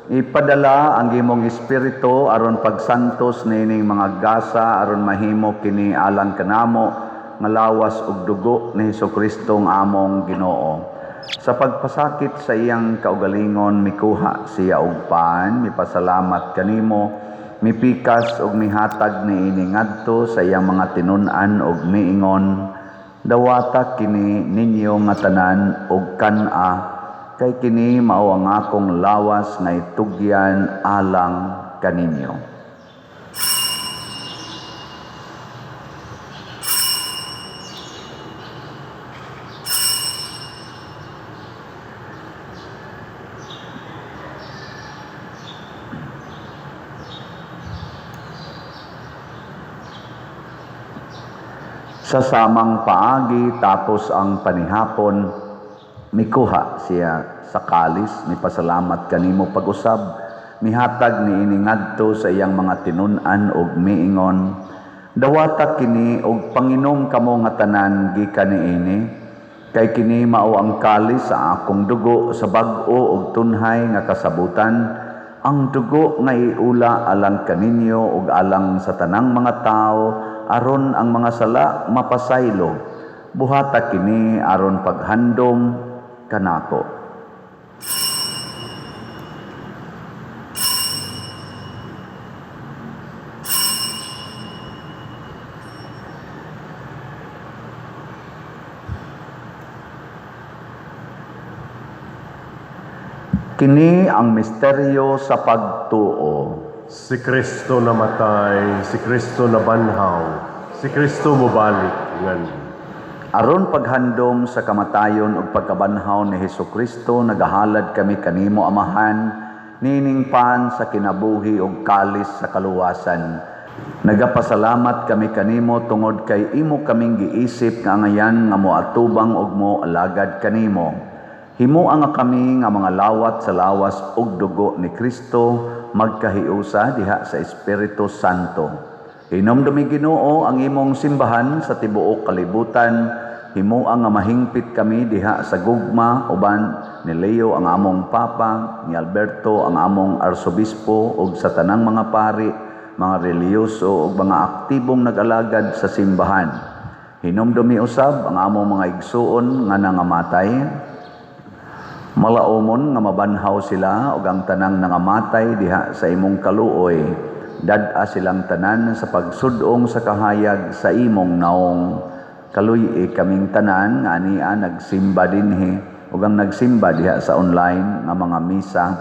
Ipadala ang imong espiritu aron pagsantos niining mga gasa aron mahimo kini alang kanamo nga lawas ug dugo ni Hesukristo nga among Ginoo. Sa pagpasakit sa iyang kaugalingon mikuha siya og pan, mipasalamat kanimo, mipikas ug mihatag niini ngadto sa iyang mga tinun-an ug miingon: Dawata kini ninyo nga tanan og kan-a, kay kini mao ang akong lawas nga itugyan alang kaninyo. Sa samang paagi tapos ang panihapon, mikuha siya sa kalis, mipasalamat kanimo pag-usab, mihatag niini ngadto sa iyang mga tinun-an ug miingon: Dawata kini og panginom kamo nga tanan gikan niini, kay kini mao ang kalis sa akong dugo sa bag-o ug tunhay nga kasabutan, ang dugo nga iula alang kaninyo ug alang sa tanang mga tawo aron ang mga sala mapasaylo. Buhata kini aron paghandom kanako. Kini ang misteryo sa pagtuo. Si Kristo namatay, si Kristo nabanhaw, si Kristo mobalik nganhi. Aron paghandom sa kamatayon ug pagkabanhaw ni Hesukristo, nagahalad kami kanimo, Amahan, Niining pan sa kinabuhi ug kalis sa kaluwasan. Nagapasalamat kami kanimo tungod kay imo kaming giisip nga angayan nga moatubang ug mo alagad kanimo. Himoa nga kami nga mga lawat sa lawas ug dugo ni Kristo magkahiusa diha sa Espiritu Santo. Hinumdumi, Ginoo, ang imong simbahan sa tibuok kalibutan. Himoa nga mahingpit kami diha sa gugma uban ni Leo ang among Papa, ni Alberto ang among Arsobispo ug sa tanang mga pari, mga relihiyoso ug mga aktibong nag-alagad sa simbahan. Hinumdumi usab ang among mga igsuon nga nangamatay. Malaumon nga mabanhaw sila ug ang tanang nangamatay diha sa imong kaluoy. Dad-a silang tanan sa pagsud-ong sa kahayag sa imong naong. Kaluy-i kaming tanan nga ania nagsimba dinhi ug ang nagsimba diha sa online nga mga misa.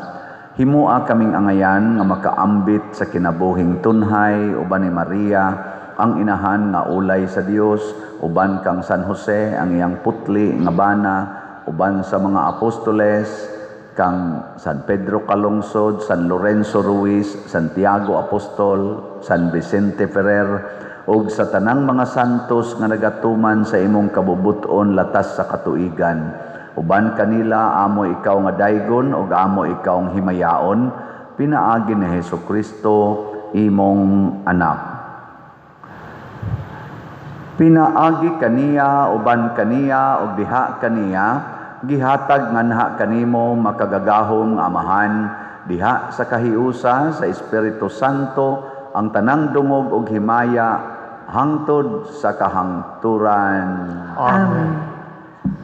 Himoa kaming angayan nga makaambit sa kinabuhing tunhay uban ni Maria ang inahan nga ulay sa Dios, uban kang San Jose ang iyang putli nga bana, uban sa mga apostoles, kang San Pedro Calungsod, San Lorenzo Ruiz, Santiago Apostol, San Vicente Ferrer, ug sa tanang mga santos nga nagatuman sa imong kabubut-on latas sa katuigan. Uban kanila amo ikaw nga daygon ug amo ikaw ang himayaon pinaagi ni Hesus Kristo imong anak. Pinaagi kaniya, uban kaniya ug diha kaniya, gihatag nganha kanimo, makagagahom nga Amahan, diha sa kahiusa sa Espiritu Santo, ang tanang dungog ug himaya hangtod sa kahangturan. Amen.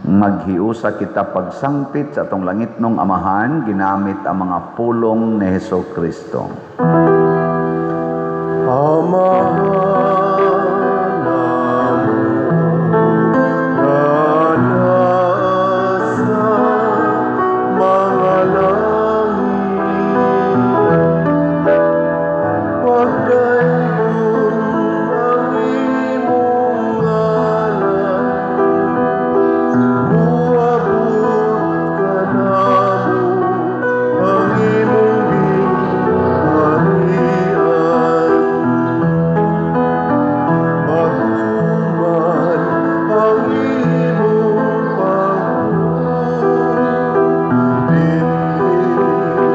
Maghiusa kita pagsangpit sa atong langitnong Amahan ginamit ang mga pulong ni Hesus Kristo. Amahan namo nga nasa mga langit, pagdaygon ang imong ngalan, muabot kanamo ang imong gingharian, matuman ang imong pagbuot dinhi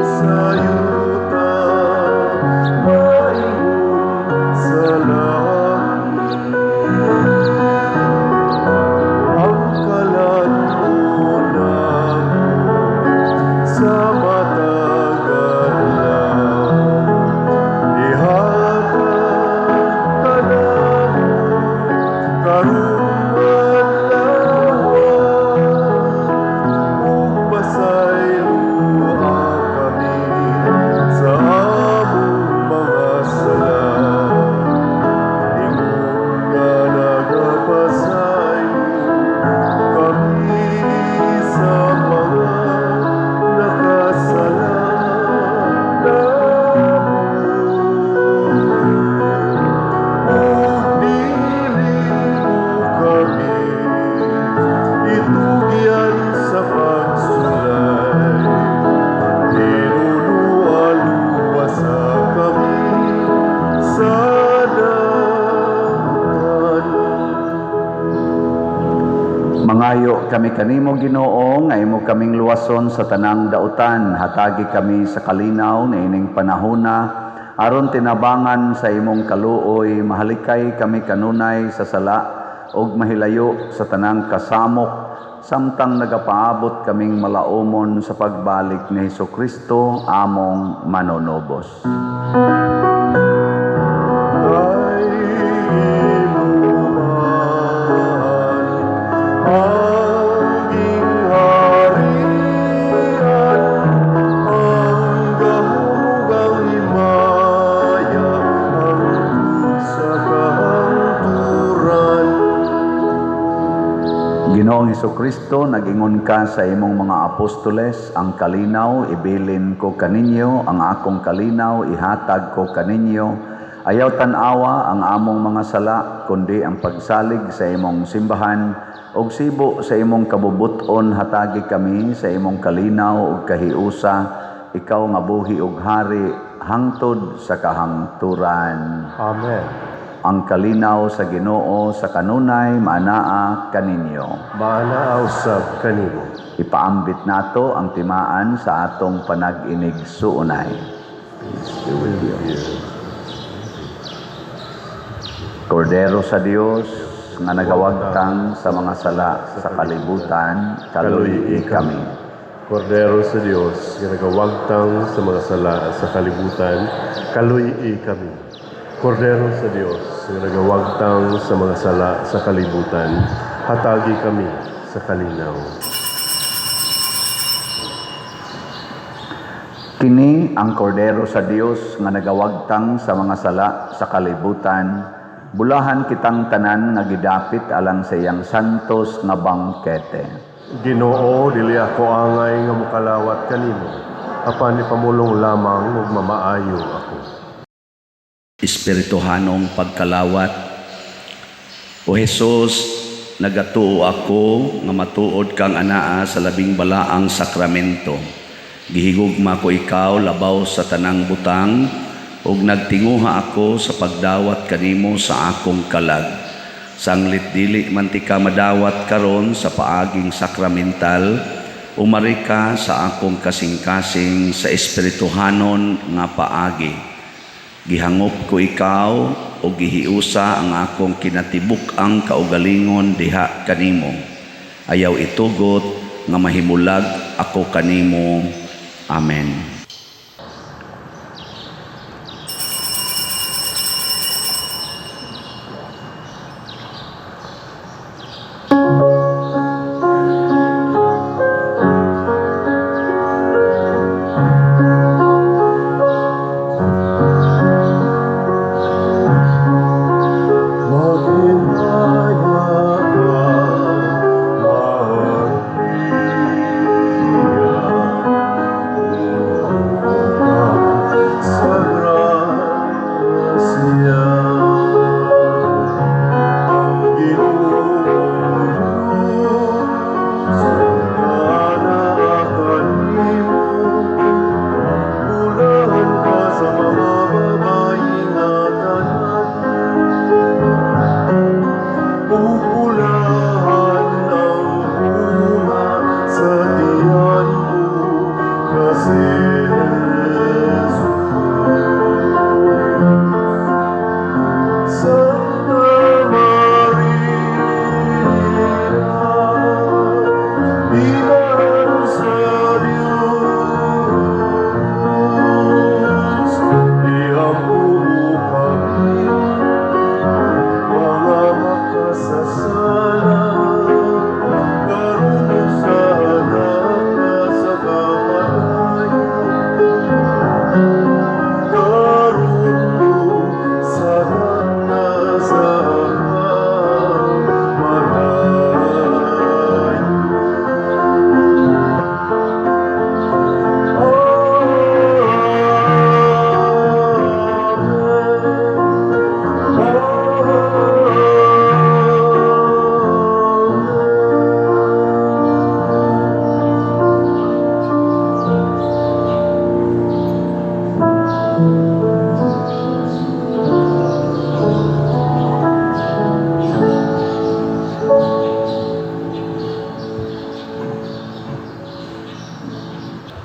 sa yuta maingon sa langit. Ang kalan-on namo sa matag adlaw ihatag kanamo karong adlaw, ug pasayloa kami sa among mga sala, ingon nga nagapasaylo kami sa mga nakasala namo. Ug dili mo kami itugyan sa pagsulay, tinunualuwasa kami sa dautan. Mangayo kami kanimo, Ginoo, nga imo kaming luwason sa tanang dautan. Hatagi kami sa kalinaw niining panahona aron tinabangan sa imong kaluoy mahalikay kami kanunay sa sala ug mahilayo sa tanang kasamok samtang nagapaabot kaming malaumon sa pagbalik ni Hesus Kristo among manunubos. Kay imo man ang gingharian, ang gahom ug ang himaya hangtod sa kahangturan. Ginoong Kristo, nag-ingon ka sa imong mga apostoles, "Ang kalinaw ibilin ko kaninyo, ang akong kalinaw ihatag ko kaninyo." Ayaw tan-awa ang among mga sala, kundi ang pagsalig sa imong simbahan, ug sibo sa imong kabubut-on hatagi kami sa imong kalinaw ug kahiusa. Ikaw nga buhi ug hari hangtod sa kahangturan. Amen. Ang kalinaw sa Ginoo sa kanunay maanaa kaninyo. Maanaa usab kanimo. Ipaambit nato ang timaan sa atong panag-inig-suunay. Peace be with you. Kordero sa Dios nga nagawagtang sa mga sala sa kalibutan, kaluy kami. Kordero sa Dios nga nagawagtang sa mga sala sa kalibutan, kaluy kami. Kordero sa Dios nga nagawagtang sa mga sala sa kalibutan, hatagi kami sa kalinaw. Kini ang kordero sa Dios nga nagawagtang sa mga sala sa kalibutan. Bulahan kitang tanan nga gidapit alang sa iyang santos nga bangkete. Ginoo, dili ako angay nga mukalawat kanimo, apan ipamulong lamang ug mamaayo ako. Espirituhanong pagkalawat. O Hesus, nagatuo ako nga matuod kang anaa sa labing balaang sakramento. Gihigugma ko ikaw labaw sa tanang butang ug nagtinguha ako sa pagdawat kanimo sa akong kalag. Sanglit dili man ti ka madawat karon sa paaging sakramental, umari ka sa akong kasing-kasing sa espirituhanon nga paagi. Gihangop ko ikaw o gihiusa ang akong kinatibuk-ang kaugalingon diha kanimo. Ayaw itugot nga mahimulag ako kanimo. Amen. Maghimaya ka, Maria, sa grasya. Ang Ginoo Diyos, anaa kanimo, bulahan ka sa mga babayi nga tanan. Pupulahan ang bunga sa tiyan mo kasi Jesus. Santa Maria, Ina sa Diyos, iampo mo kami mga makasasala, karon sa anak sa kamatayon, karon sa anak sa kamatayon. Amen.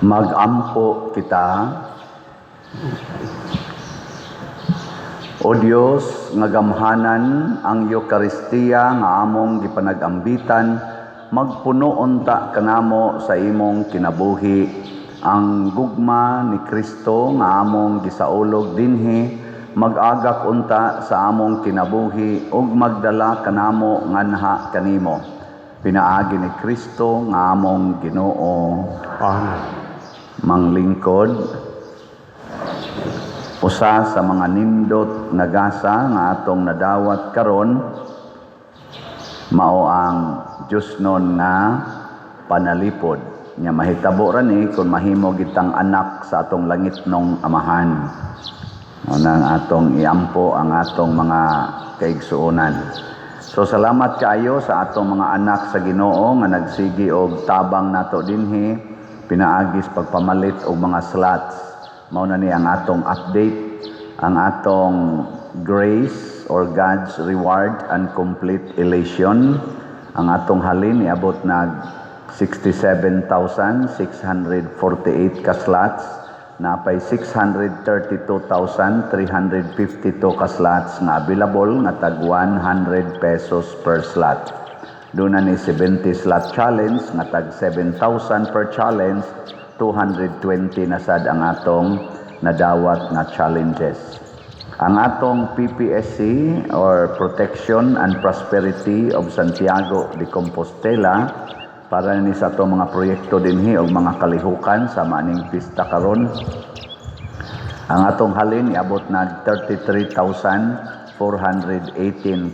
Magampo kita. O Dios, nga gamhanan ang Eukaristiya nga among gipanagambitan, magpuno unta kanamo sa imong kinabuhi ang gugma ni Kristo nga among gisaulog dinhi, mag-agak unta sa among kinabuhi ug magdala kanamo nganha kanimo. Pinaagi ni Kristo nga among Ginoo. Amen. Manglingkod, usa sa mga nindot nga gasa nga atong nadawat karon mao ang Diyosnon nga panalipod. Nya mahitabo ra ni kung mahimo gitang anak sa atong langitnong Amahan. Mao na ang atong iampo ang atong mga kaigsuonan. So salamat kaayo sa atong mga anak sa Ginoo nga nagsigi og tabang nato dinhi. pinaagis pagpamalit og mga slots. Mao na ni ang atong update, ang atong grace or God's reward and complete elation. Ang atong halin niabot nag 67,648 ka slots, napay 632,352 ka slots nga available nga tag 100 pesos per slot. Doon na ni 70 slot challenge nga tag 7,000 per challenge, 220 na sad ang atong nadawat nga challenges. Ang atong PPSC or Protection and Prosperity of Santiago de Compostela, para ni sa atong mga proyekto dinhi og mga kalihukan sa maning pista karon. Ang atong halin iabot na 33,418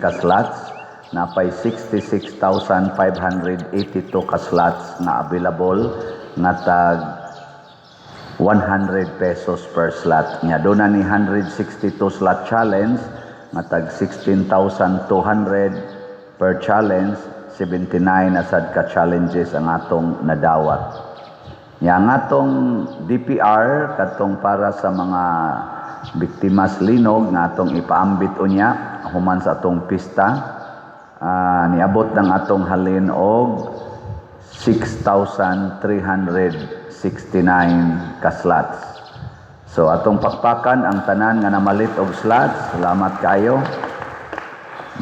ka slots, napay 66,582 ka slots nga available nga tag 100 pesos per slot. Nya doon na ni 162 slot challenge nga tag 16,200 per challenge, 79 na sad ka challenges ang atong nadawat. Nya ang atong DPR, katong para sa mga biktimas linog nga atong ipaambit unya human sa atong pista, niabot ng atong halin og 6,369 ka slots. So atong pakpakan ang tanan nga namalit og slots. Salamat kayo.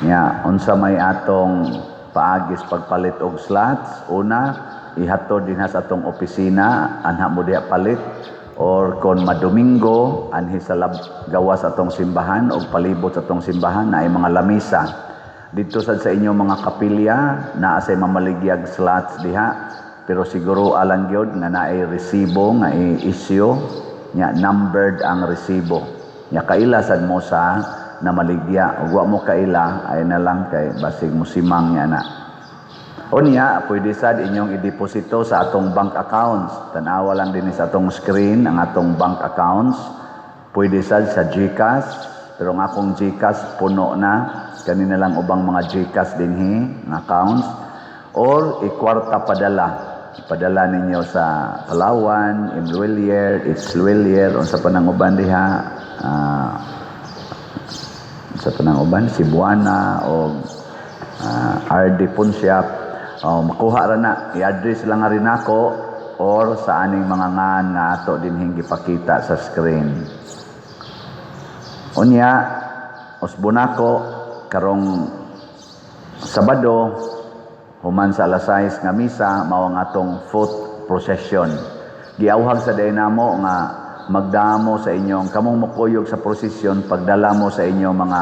Nya unsa may atong paagis pagpalit og slots? Una, ihatod dinha sa atong opisina, anha mo diha palit, or kon madomingo, anhi sa lab, gawas atong simbahan og palibot sa atong simbahan na ay mga lamisa. Dito sad sa inyong mga kapilya naa say mamaligyag slots diha, pero siguro alang gyud nga naay resibo nga i-issue nya, numbered ang resibo nya, kaila sad mo sa namaligya. Ug wa mo kaila, ay na lang kay basig mo simang nya na. Unya, pwede sad inyong ideposito sa atong bank accounts. Tanawa lang din sa atong screen ang atong bank accounts. Pwede sad sa GCash, pero ang akong GCash puno na. Kanina lang ubang mga GCash dinhi nga accounts, or ikwarta padala. Ipadala ninyo sa Palawan, M Lhuillier, H Lhuillier, unsa pa nang uban diha, sa panang uban, Cebuana o RD Pawnshop. Oh, makuha ra na, i-address lang nga rin ako or sa aning mga ngan nga ato dinhing gipakita sa screen. Unya, usbon nako, karong Sabado human sa alas 6 nga misa, mao ang atong foot procession. Giawhag sa diay namo nga magdamo sa inyong kamong mokuyog sa prosesyon, pagdala mo sa inyong mga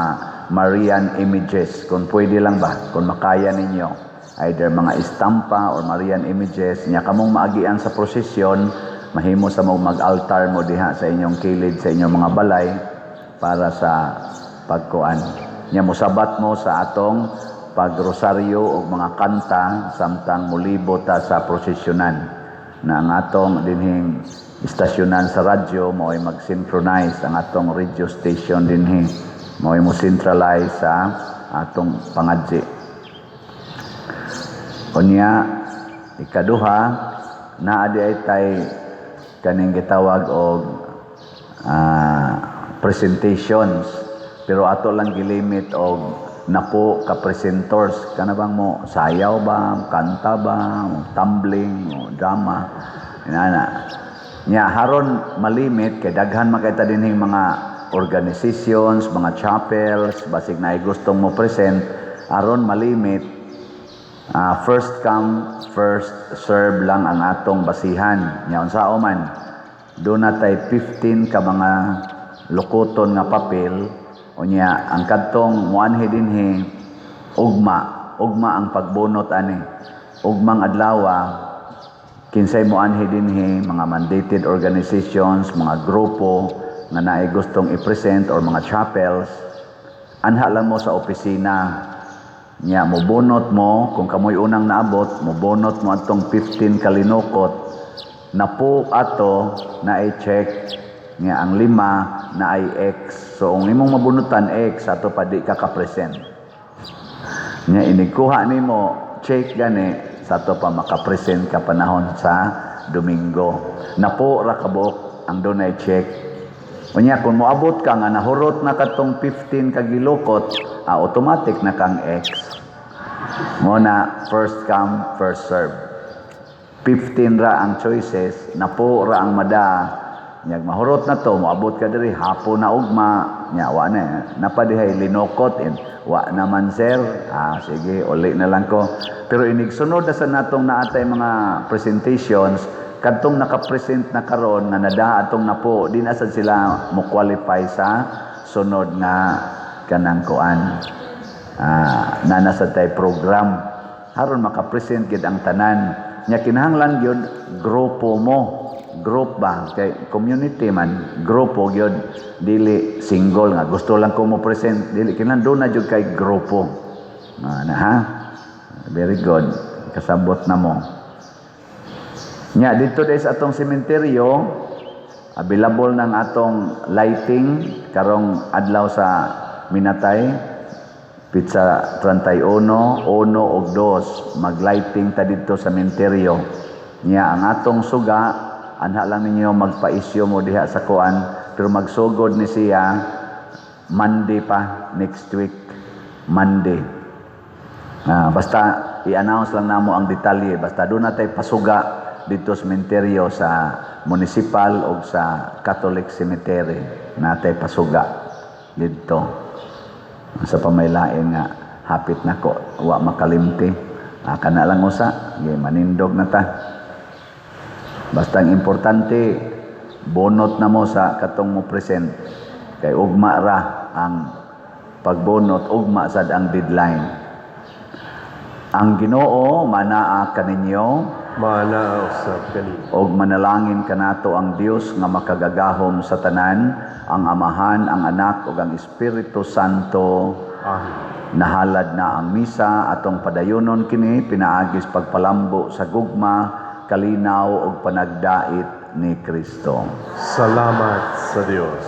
Marian images kung pwede lang ba, kung makaya ninyo, either mga estampa or Marian images nya kamong maagian sa prosesyon, mahimo sa mo mag-altar mo diha sa inyong kilid sa inyong mga balay para sa pagkuan nya, mosabat mo sa atong pagrosaryo o mga kanta samtang molibot ta sa prosesyonan, na ang atong dinhing istasyonan sa radyo mo ay mag-synchronize, ang atong radio station dinhi mo ay mo centralize sa atong pangadji. Unya, ikaduha, naa di ay tay kaning gitawag og presentations, pero ato lang gilimit og napo ka presenters, kana bang mo sayaw ba, kanta ba, mo tumbling o drama inana nya. Haron malimit kay daghan man kay ta dinhing mga organizations, mga chapels, basig naay gustong mo present, aron malimit, first come first serve lang ang atong basihan nya. Unsa man, do na tay 15 ka mga lukoton nga papel. Unya ang kadtong muanhi dinhi ugma, ugma ang pagbunot ani, ugmang adlawa, kinsay moanhi dinhi, mga mandated organizations, mga grupo nga naay gustong i-present or mga chapels, anha lang mo sa opisina nya, mobunot mo. Kung kamoy unang naabot, mobunot mo atong 15 kalinukot, napo ato na i-check nga ang lima na ay X. So kung imong mabunutan X, ato pa di ka ka-present. Nya inigkuha nimo check gani, sa ato pa maka-present ka panahon sa Domingo. Napo ra kabuok ang dunay check. Unya kung moabot ka nga nahurot na katong 15 ka gilukot, automatic na kang X. Mao na first come, first serve. 15 ra ang choices, napo ra ang mada. Nya mahurot na to, moabot ka diri hapon na ugma, nya wa na. Napadihay linukot in wa naman, sir. Ah, sige, uli na lang ko. Pero inig sunod na sa natong naatay mga presentations, kadtong naka-present na karon nga nadaa atong napo, di na sad sila mo qualify sa sunod nga kanang kuan. Ah, na sa tay program haron maka-present gid ang tanan. Nya kinahanglan gyud grupo mo, group ba, kay community man, grupo gyud, dili single nga gusto lang ko mo present, dili. Kinahanglan doon na jud kay grupo. Ah, na ha, very good, kasabot na mo. Nya dito dahil sa atong sementeryo, available ng atong lighting karong adlaw sa minatay, petsa 31, 1 ug 2, maglighting ta dito sa sementeryo. Nya ang atong suga, anha lang ninyo magpa-issue mo diha sa kuan, pero magsugod ni siya Monday pa, next week, Monday. Ah, basta i-announce lang namo ang detalye. Basta doon natay pasuga dito sa sementeryo sa municipal o sa Catholic Cemetery. Natay pasuga dito. Sa pamaylain nga hapit nako wa makalimti. Ah, kana lang usa, ge manindog na ta. Basta ang importante, bunot na mo sa katong mo present kay ugma ra ang pagbunot, ugma sad ang deadline. Ang Ginoo manaa kaninyo. Maanaa usab kanimo. Og manalangin kanato ang Dios nga makagagahom sa tanan, ang Amahan, ang Anak ug ang Espiritu Santo. Amen. Nahalad na ang misa, atong padayonon kini pinaagis pagpalambo sa gugma, kalinaw ug panagdait ni Kristo. Salamat sa Dios.